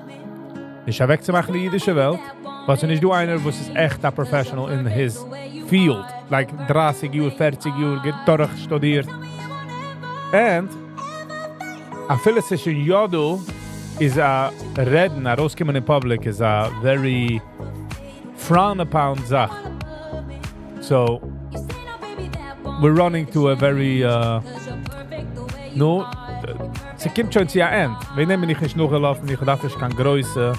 נישט אוועקצומאכן די אידישע וועלט, but ס'איז נישט דא איינער, וואס איז עכט א professional in his field. Like 30 יאר, 40 יאר, דורכשטודירט. And אפילו ס'איז שוין יא דא, איז א רעדן, ארויסקומען in public איז א very frowned upon זאך. So, we're running to a very, נו, ס'קומט שוין צו א end. וועגן דעם בין איך נישט נאכגעלאפן, איך דארף נישט קיין גרויסע,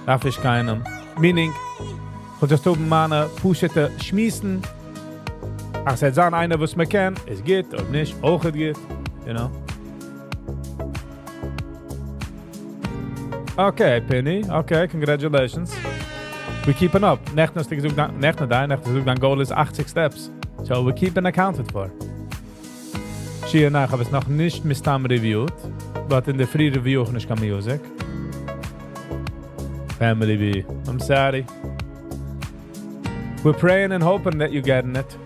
דארף איך קיינעם. Meaning, איך וויל just האבן מיינע פשוט'ע שמועסן. אז ס'וועט זיין איינער, וואס מען קען, איז גוט, אויב נישט, אויך גוט, you know. Okay, Penny. Okay, congratulations. We keeping up. נעכטן האסטו געזאגט, נעכטן דיין, נעכטן געזאגט, דיין goal איז 80 steps. So we keeping accounted for. שיעור נאך, האב עס נאך נישט מסתם reviewed, but אין די free review אויך נישט קיין music. Family B, I'm sorry. We're praying and hoping that you're getting it.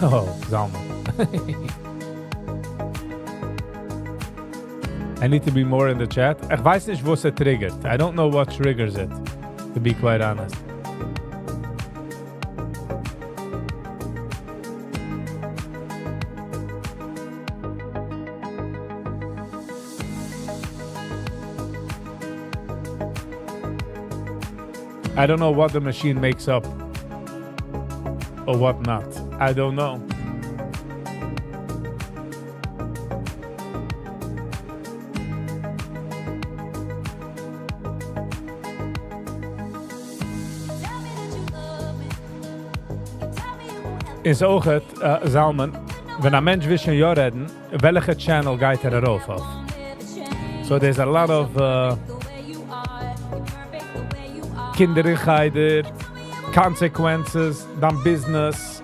Oh, Zalman. I need to be more in the chat. איך ווייס נישט וואס עס trigger ט. I don't know what triggers it, to be quite honest. I don't know what the machine makes up or what not. I don't know. איז אויך, זלמן, ווען א מענטש וויל שוין יא רעדן, וועלכע channel גייט ער ארויף אויף? So there's a lot of קינדער אין חדר, consequences, דיין business.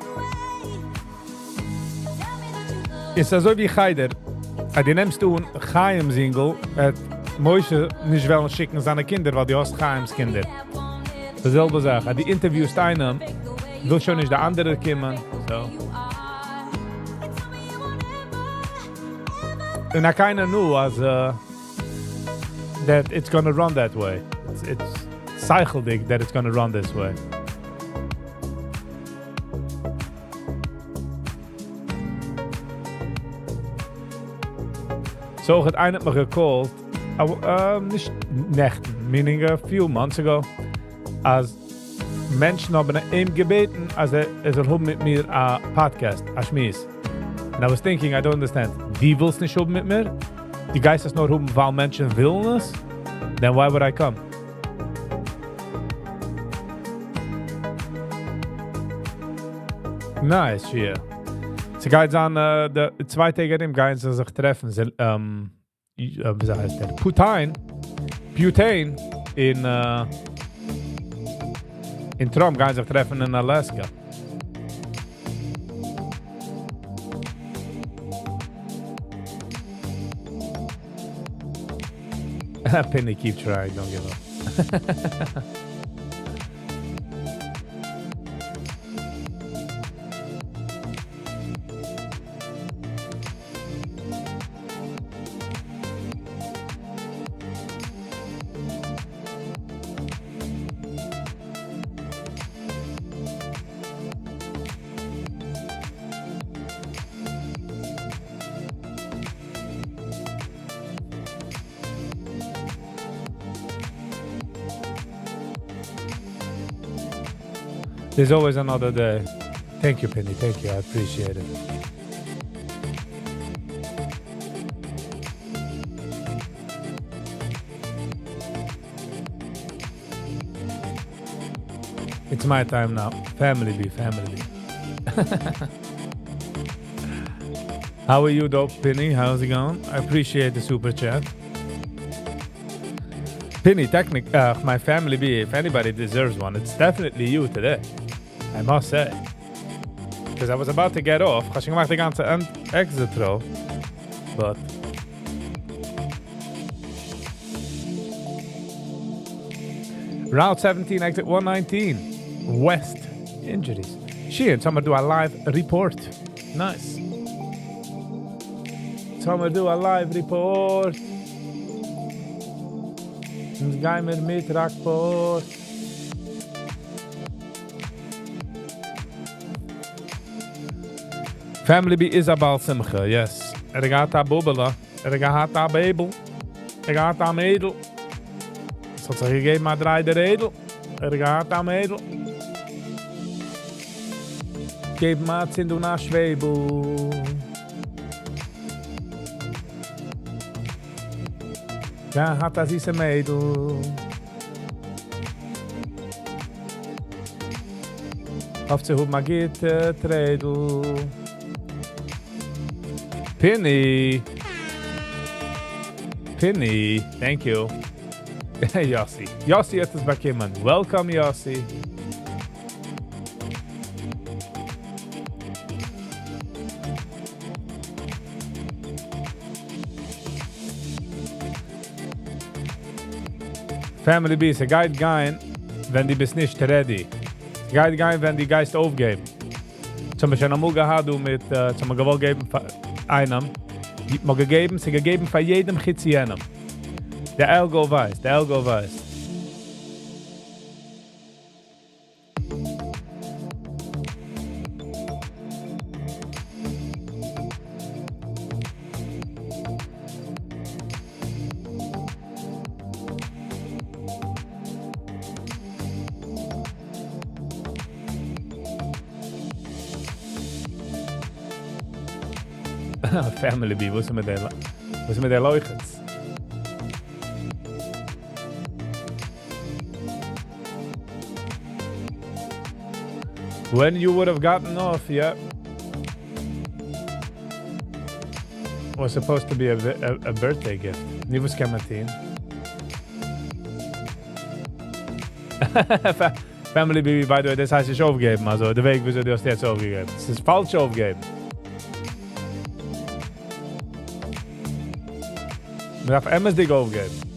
איז אזוי ווי חדר. אז דו נעמסט אן חיים'ס אינגל, וועט משה נישט וועלן שיקן זיינע קינדער, ווייל דו האסט חיים'ס קינדער. די זעלבע זאך. אז דו interview סט איינעם, וויל שוין נישט דער אנדערער קומען. So. און I kind of knew as that it's gonna run that way. It's שכל'דיג that it's gonna run this way. So, האט איינער מיך גע call ט, נישט נעכטן, meaning a few months ago, אז מענטשן האבן אים געבעטן, אז ער זאל האבן מיט מיר א podcast, א שמועס. And I was thinking, I don't understand. דו ווילסט נישט האבן מיט מיר? דו גייסט עס נאר האבן, ווייל מענטשן ווילן עס? Then why would I come? Nice, yeah. ס'גייט זיין, די 2 טעג ארום גייען זיי זיך טרעפן, זיי, ווי הייסט ער? Putin, Putin און Trump גייען זיך טרעפן אין Alaska. Penny, keep trying, don't give up. There's always another day. Thank you, Penny. Thank you. I appreciate it. It's my time now. Family be family be. How are you, though, Penny? How's it going? I appreciate the super chat. Penny, technic, my family be, if anybody deserves one, it's definitely you today. I must say. Because I was about to get off. כ'האב שוין געמאכט די גאנצע exit row. But Route 17, exit 119. West. Injuries. She and do a live report. Nice. Summer do a live report. אונז גיימיר מיט Rockport. Family B איז א בעל שמחה, yes. ער געהאט א בובעלע, ער געהאט א בעבל, ער געהאט א מיידל. עס האט זיך געגעבן א דריי די רעדל. ער געהאט א מיידל. געב א צינד אן א שוועבל. געהאט א זיסע מיידל. האפט צו האבן א גוטע דריידל. Pinny. Pinny, thank you. Yossi. Yossi האט עס באקומען. Welcome, Yossi. Family B, ס'גייט גיין, ווען דו ביסט נישט ready. ס'גייט גיין, ווען דו גייסט אויפגעבן. צום ביישפיל, אמאל געהאט דו מיט, צום געוואלט געבן איינעם. מ'האט געגעבן, ס'איז געגעבן פאר יעדעם חוץ יענעם. דער Algo ווייסט, דער Algo ווייסט. Family B, וואס איז מיט דער, וואס איז מיט דער לויכעץ? When you would have gotten off, yeah. Was supposed to be a birthday gift. נו וואס קען מען טון? Family B, by the way, דאס הייסט נישט אויפגעבן. אלזא, דער וועג, וויאזוי דו האסט יעצט אויפגעגעבן. עס איז פאלש אויפגעבן. מען דארף אמת'דיג אויפגעבן.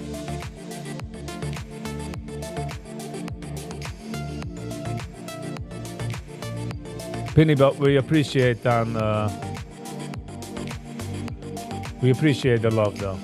Penny, but we appreciate on we appreciate the love though.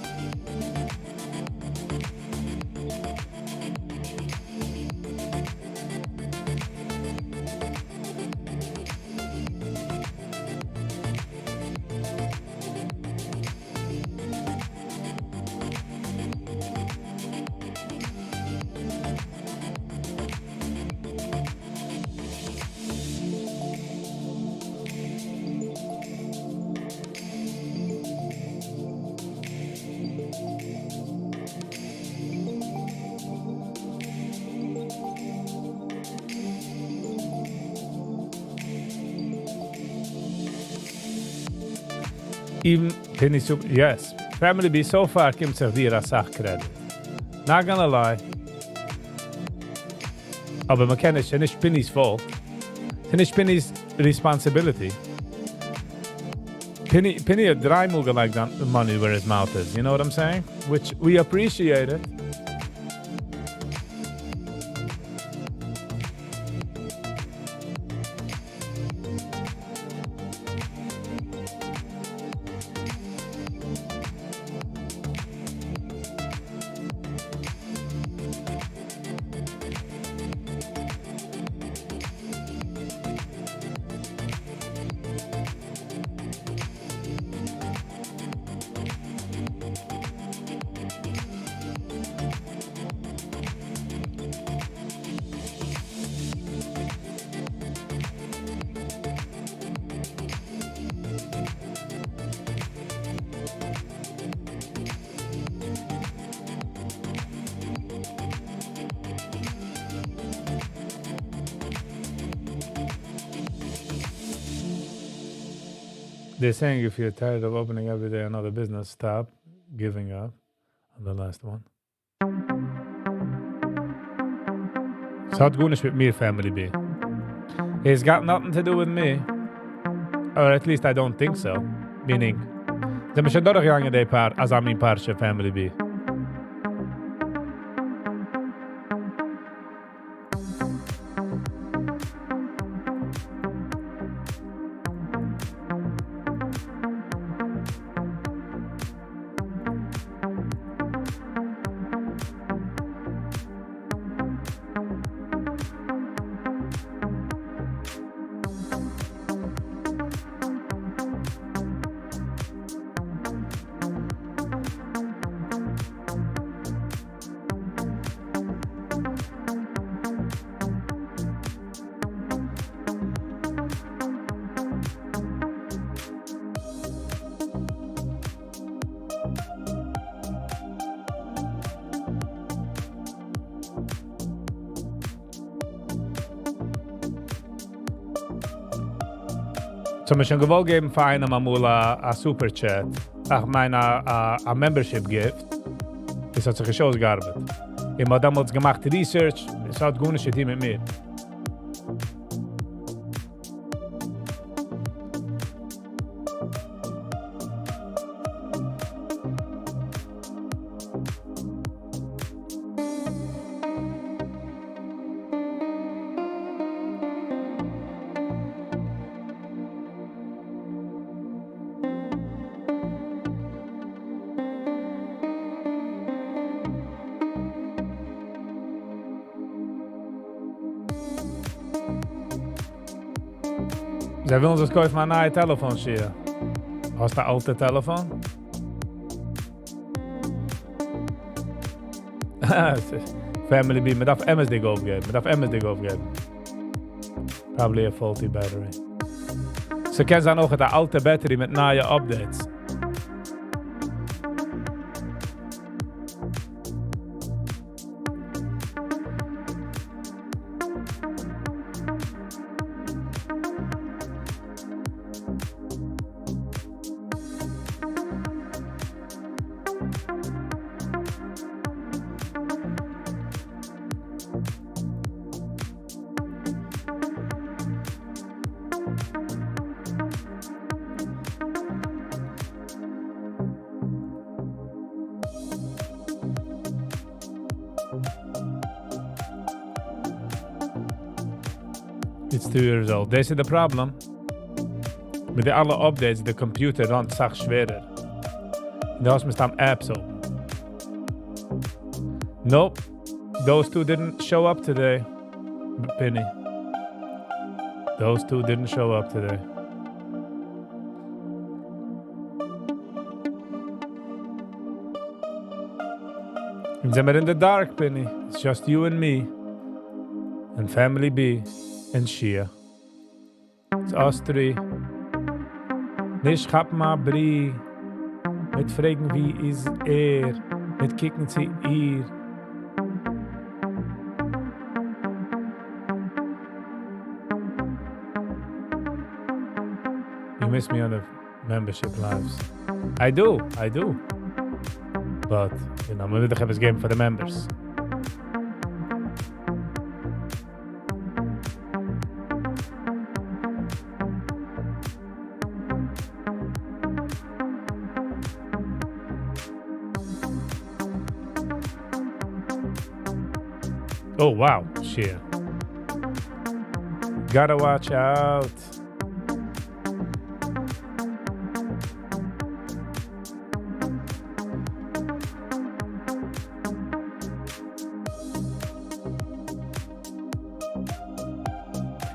Even Penny Soup, yes. Family B, so far קומט זיך דיר א סאך credit. Not gonna lie. אבער מען קען נישט, נישט Penny's fault. ס'איז נישט Penny's responsibility. Penny, Penny האט דריי מאל געלייגט the money where his mouth is. You know what I'm saying? Which we appreciate it. They're saying if you're tired of opening every day another business, stop giving up on the last one. ס'האט גארנישט מיט מיר, Family B. It's got nothing to do with me. Or at least I don't think so. Meaning, זענען מיר שוין דורכגעגאנגען די פאר, אזא מין פרשה, Family B. So, מיר שוין געוואלט געבן פאר איינעם אמאל א super chat. איך מיין א membership gift. דאס האט זיך נישט אויסגעארבעט. איך האב דעמאלטס געמאכט research, עס האט גארנישט צו טון מיט מיר. זיי ווילן זיך קויפן א נייע טעלעפאן, שיע. האסט א אלטע טעלעפאן? Family B, מען דארף אמת'דיג אויפגעבן, מען דארף אמת'דיג אויפגעבן. Probably a faulty battery. ס'קען זיין אויך די אלטע battery מיט נייע updates. It's 2 years old. דאס איז די problem. מיט די אלע updates, די computer run ט אסאך שווערער. און דו האסט מסתם apps open. Nope. Those two didn't show up today. Benny. Those two didn't show up today. אונז זעמיר in the dark, Benny. It's just you and me. And Family B and Shia. It's us three. נישט כאפן א ברי. מיט פרעגן ווי איז ער. מיט קוקן צו איר. You miss me on the membership lives. I do, I do. But, מען וויל דאך עפעס געבן פאר די members. Oh, wow. Shit. Gotta watch out.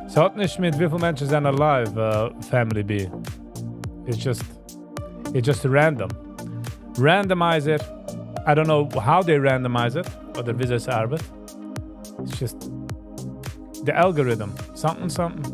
ס'האט נישט מיט וויפיל מענטשן זענען live, Family B. It's just random. Randomizer. I don't know how they randomize it, אדער וויאזוי עס ארבעט. It's just the algorithm. Something, something.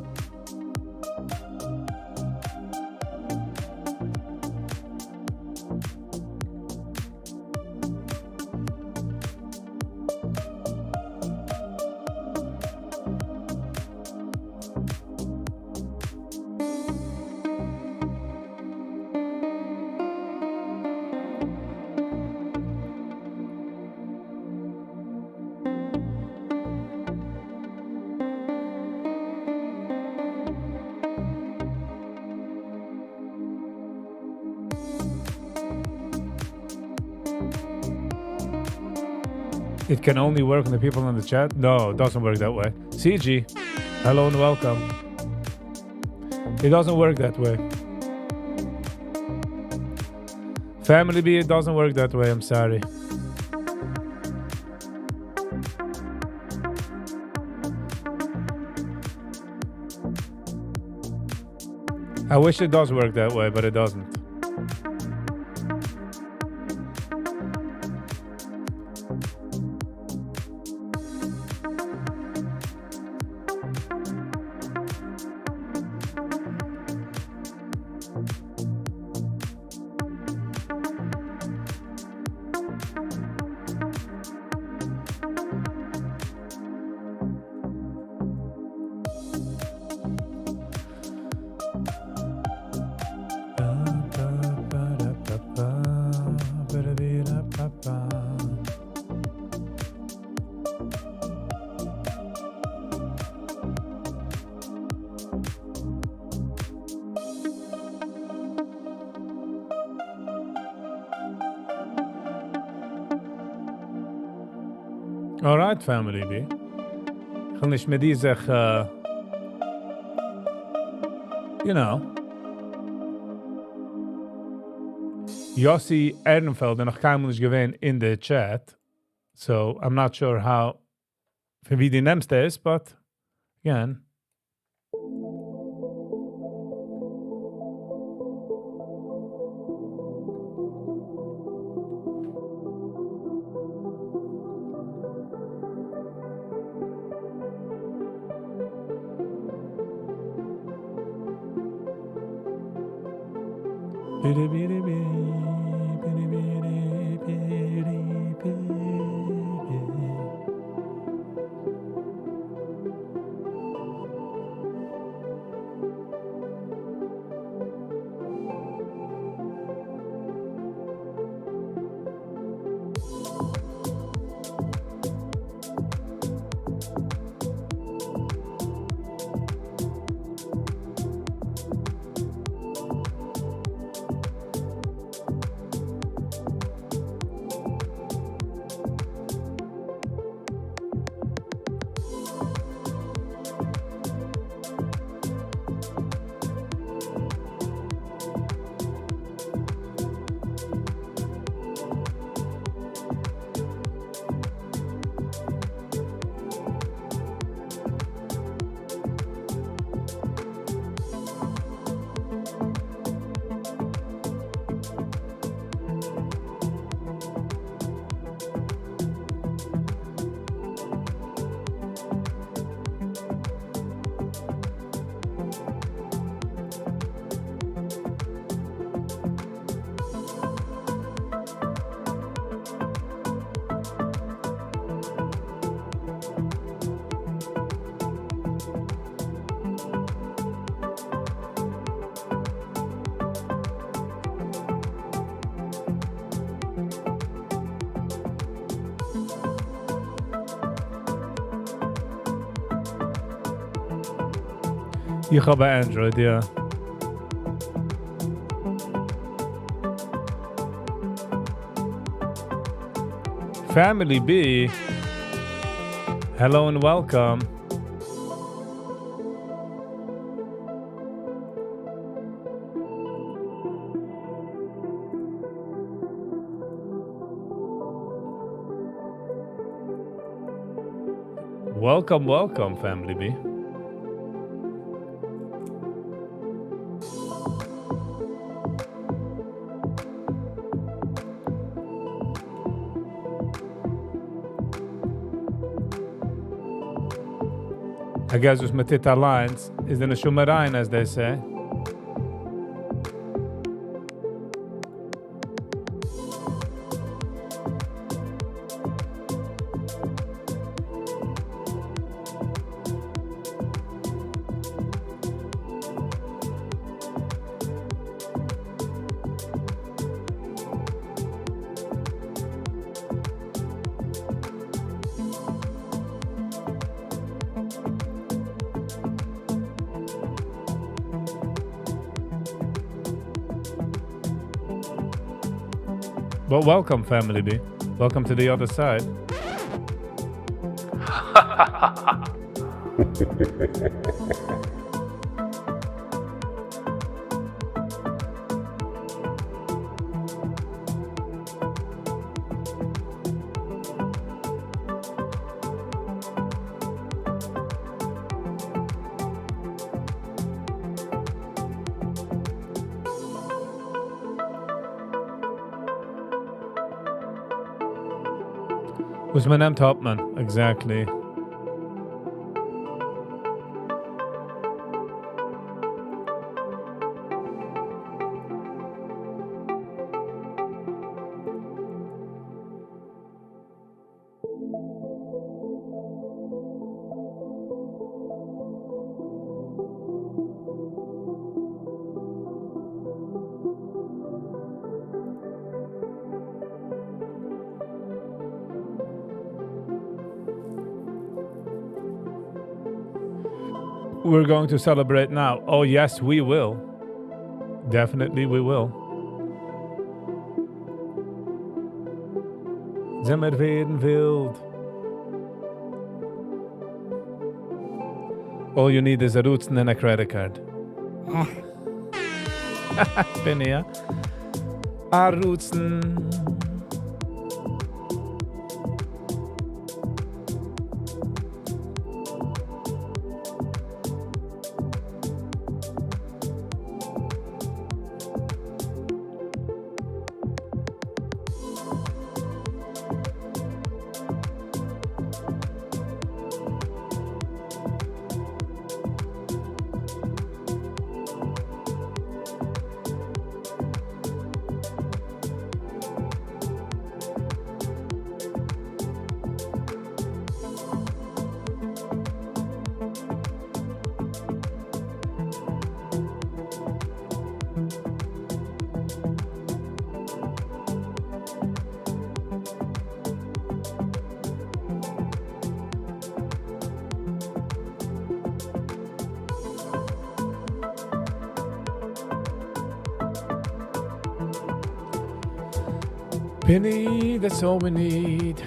It can only work on the people in the chat? No, it doesn't work that way. CG, hello and welcome. It doesn't work that way. Family B, it doesn't work that way, I'm sorry. I wish it does work that way, but it doesn't. Alright, Family B. איך וויל נישט מיט דיר זיך, you know. Yossi Ehrenfeld איז נאך קיינמאל נישט געווען in the chat. So I'm not sure how פון ווי דו נעמסט עס, but again. בידי בידי בי, בידי בידי בידי בידי. איך האב א Android, יא. Family B. Hello and welcome. Welcome, welcome, Family B. I guess וואס מ'טוט אליינס איז די נשמה ריין, as they say. Well, welcome, Family B. Welcome to the other side. וואס מ'נעמט האט מען, exactly. We're going to celebrate now. Oh, yes, we will. Definitely we will. זעמיר ווערן ווילד. All you need is a רצון and a credit card. בין איך. א רצון. Penny, that's all we need.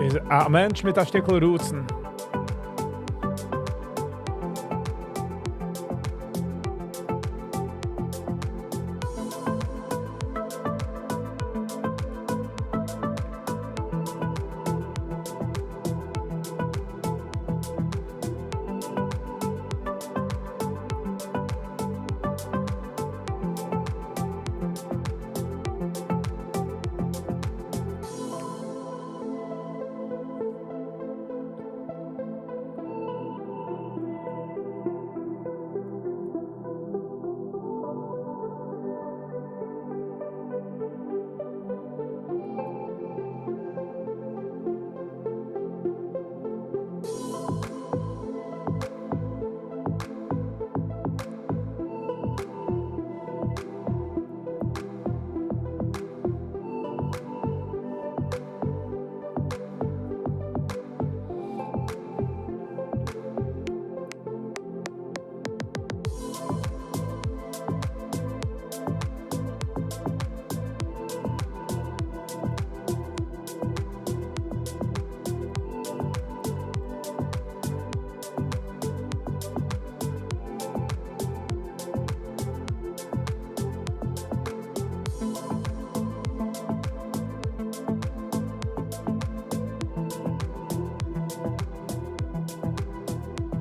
איז א מענטש מיט א שטיקל רצון.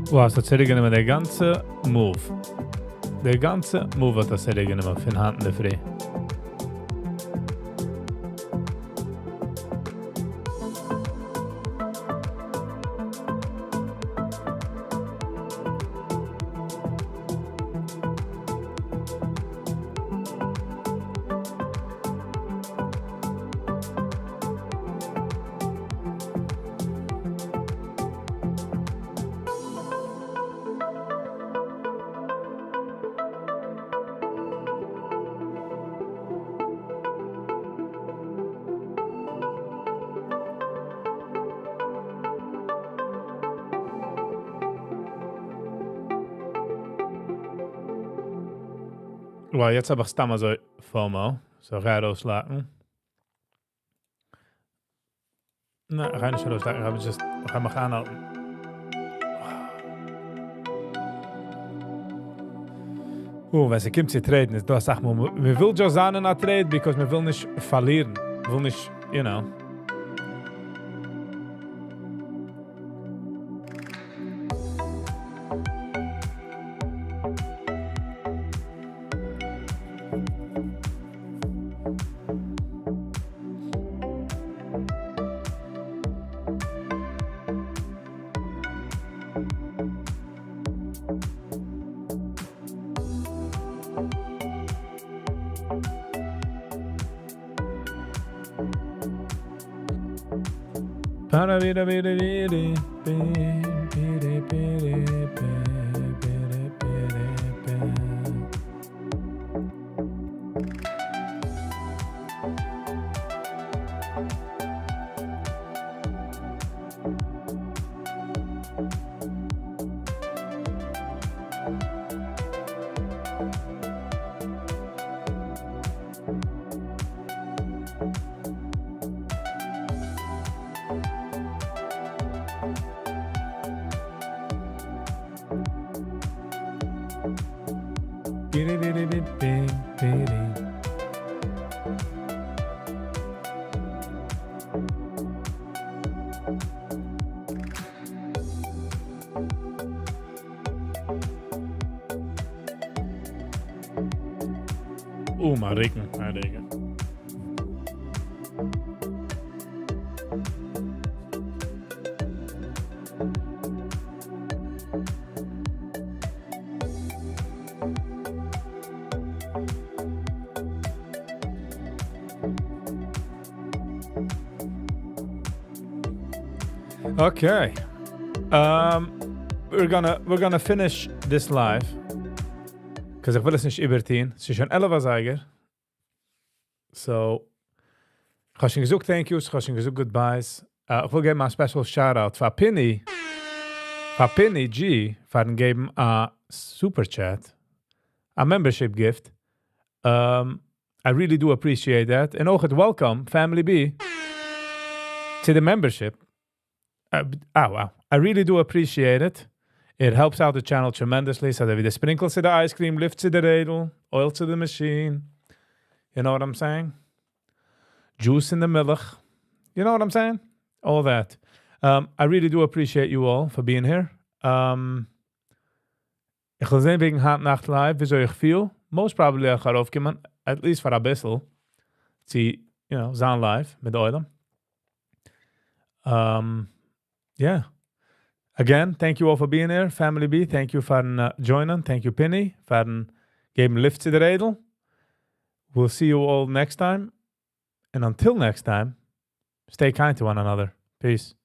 Wow, ס'האט צוריקגענומען די גאנצע move. די גאנצע move האט עס צוריקגענומען פון היינט אינדערפרי. Well, יעצט האב איך סתם אזוי FOMO. So איך גיי ארויסלאקן. נע, איך גיי נישט ארויסלאקן, איך האב just, איך גיי מיך אנהאלטן. ווען ס'קומט צו traden, איז דא א סאך מאל, מען וויל just זיין אין א trade, because מען וויל נישט פארלירן. מען וויל נישט. מיין רוקן, מיין רוקן. Okay. We're gonna finish this live. Because איך וויל עס נישט איבערטון. עס איז שוין 11 אזייגער. So, איך האב שוין געזאגט thank yous, איך האב שוין געזאגט goodbyes. איך וויל געבן א special shout-out פאר Pinny. פאר Pinny G, פארן געבן א super chat. א membership gift. I really do appreciate that. And אויך welcome, Family B, to the membership. Oh, wow. I really do appreciate it. It helps out the channel tremendously. So the sprinkles to the ice cream, lift to the רעדל, oil to the machine. You know what I'm saying? Juice in the מילך. You know what I'm saying? All that. I really do appreciate you all for being here. איך וועל זען וועגן היינט נאכט live, וויאזוי איך פיל. Most probably איך ארויפקומען, at least פאר א ביסל, צו זיין live מיט עולם. Yeah. Again, thank you all for being here. Family B, thank you פארן joinen. Thank you, Pinny, פארן געבן lift צו די רעדל. We'll see you all next time. And until next time, stay kind to one another. Peace.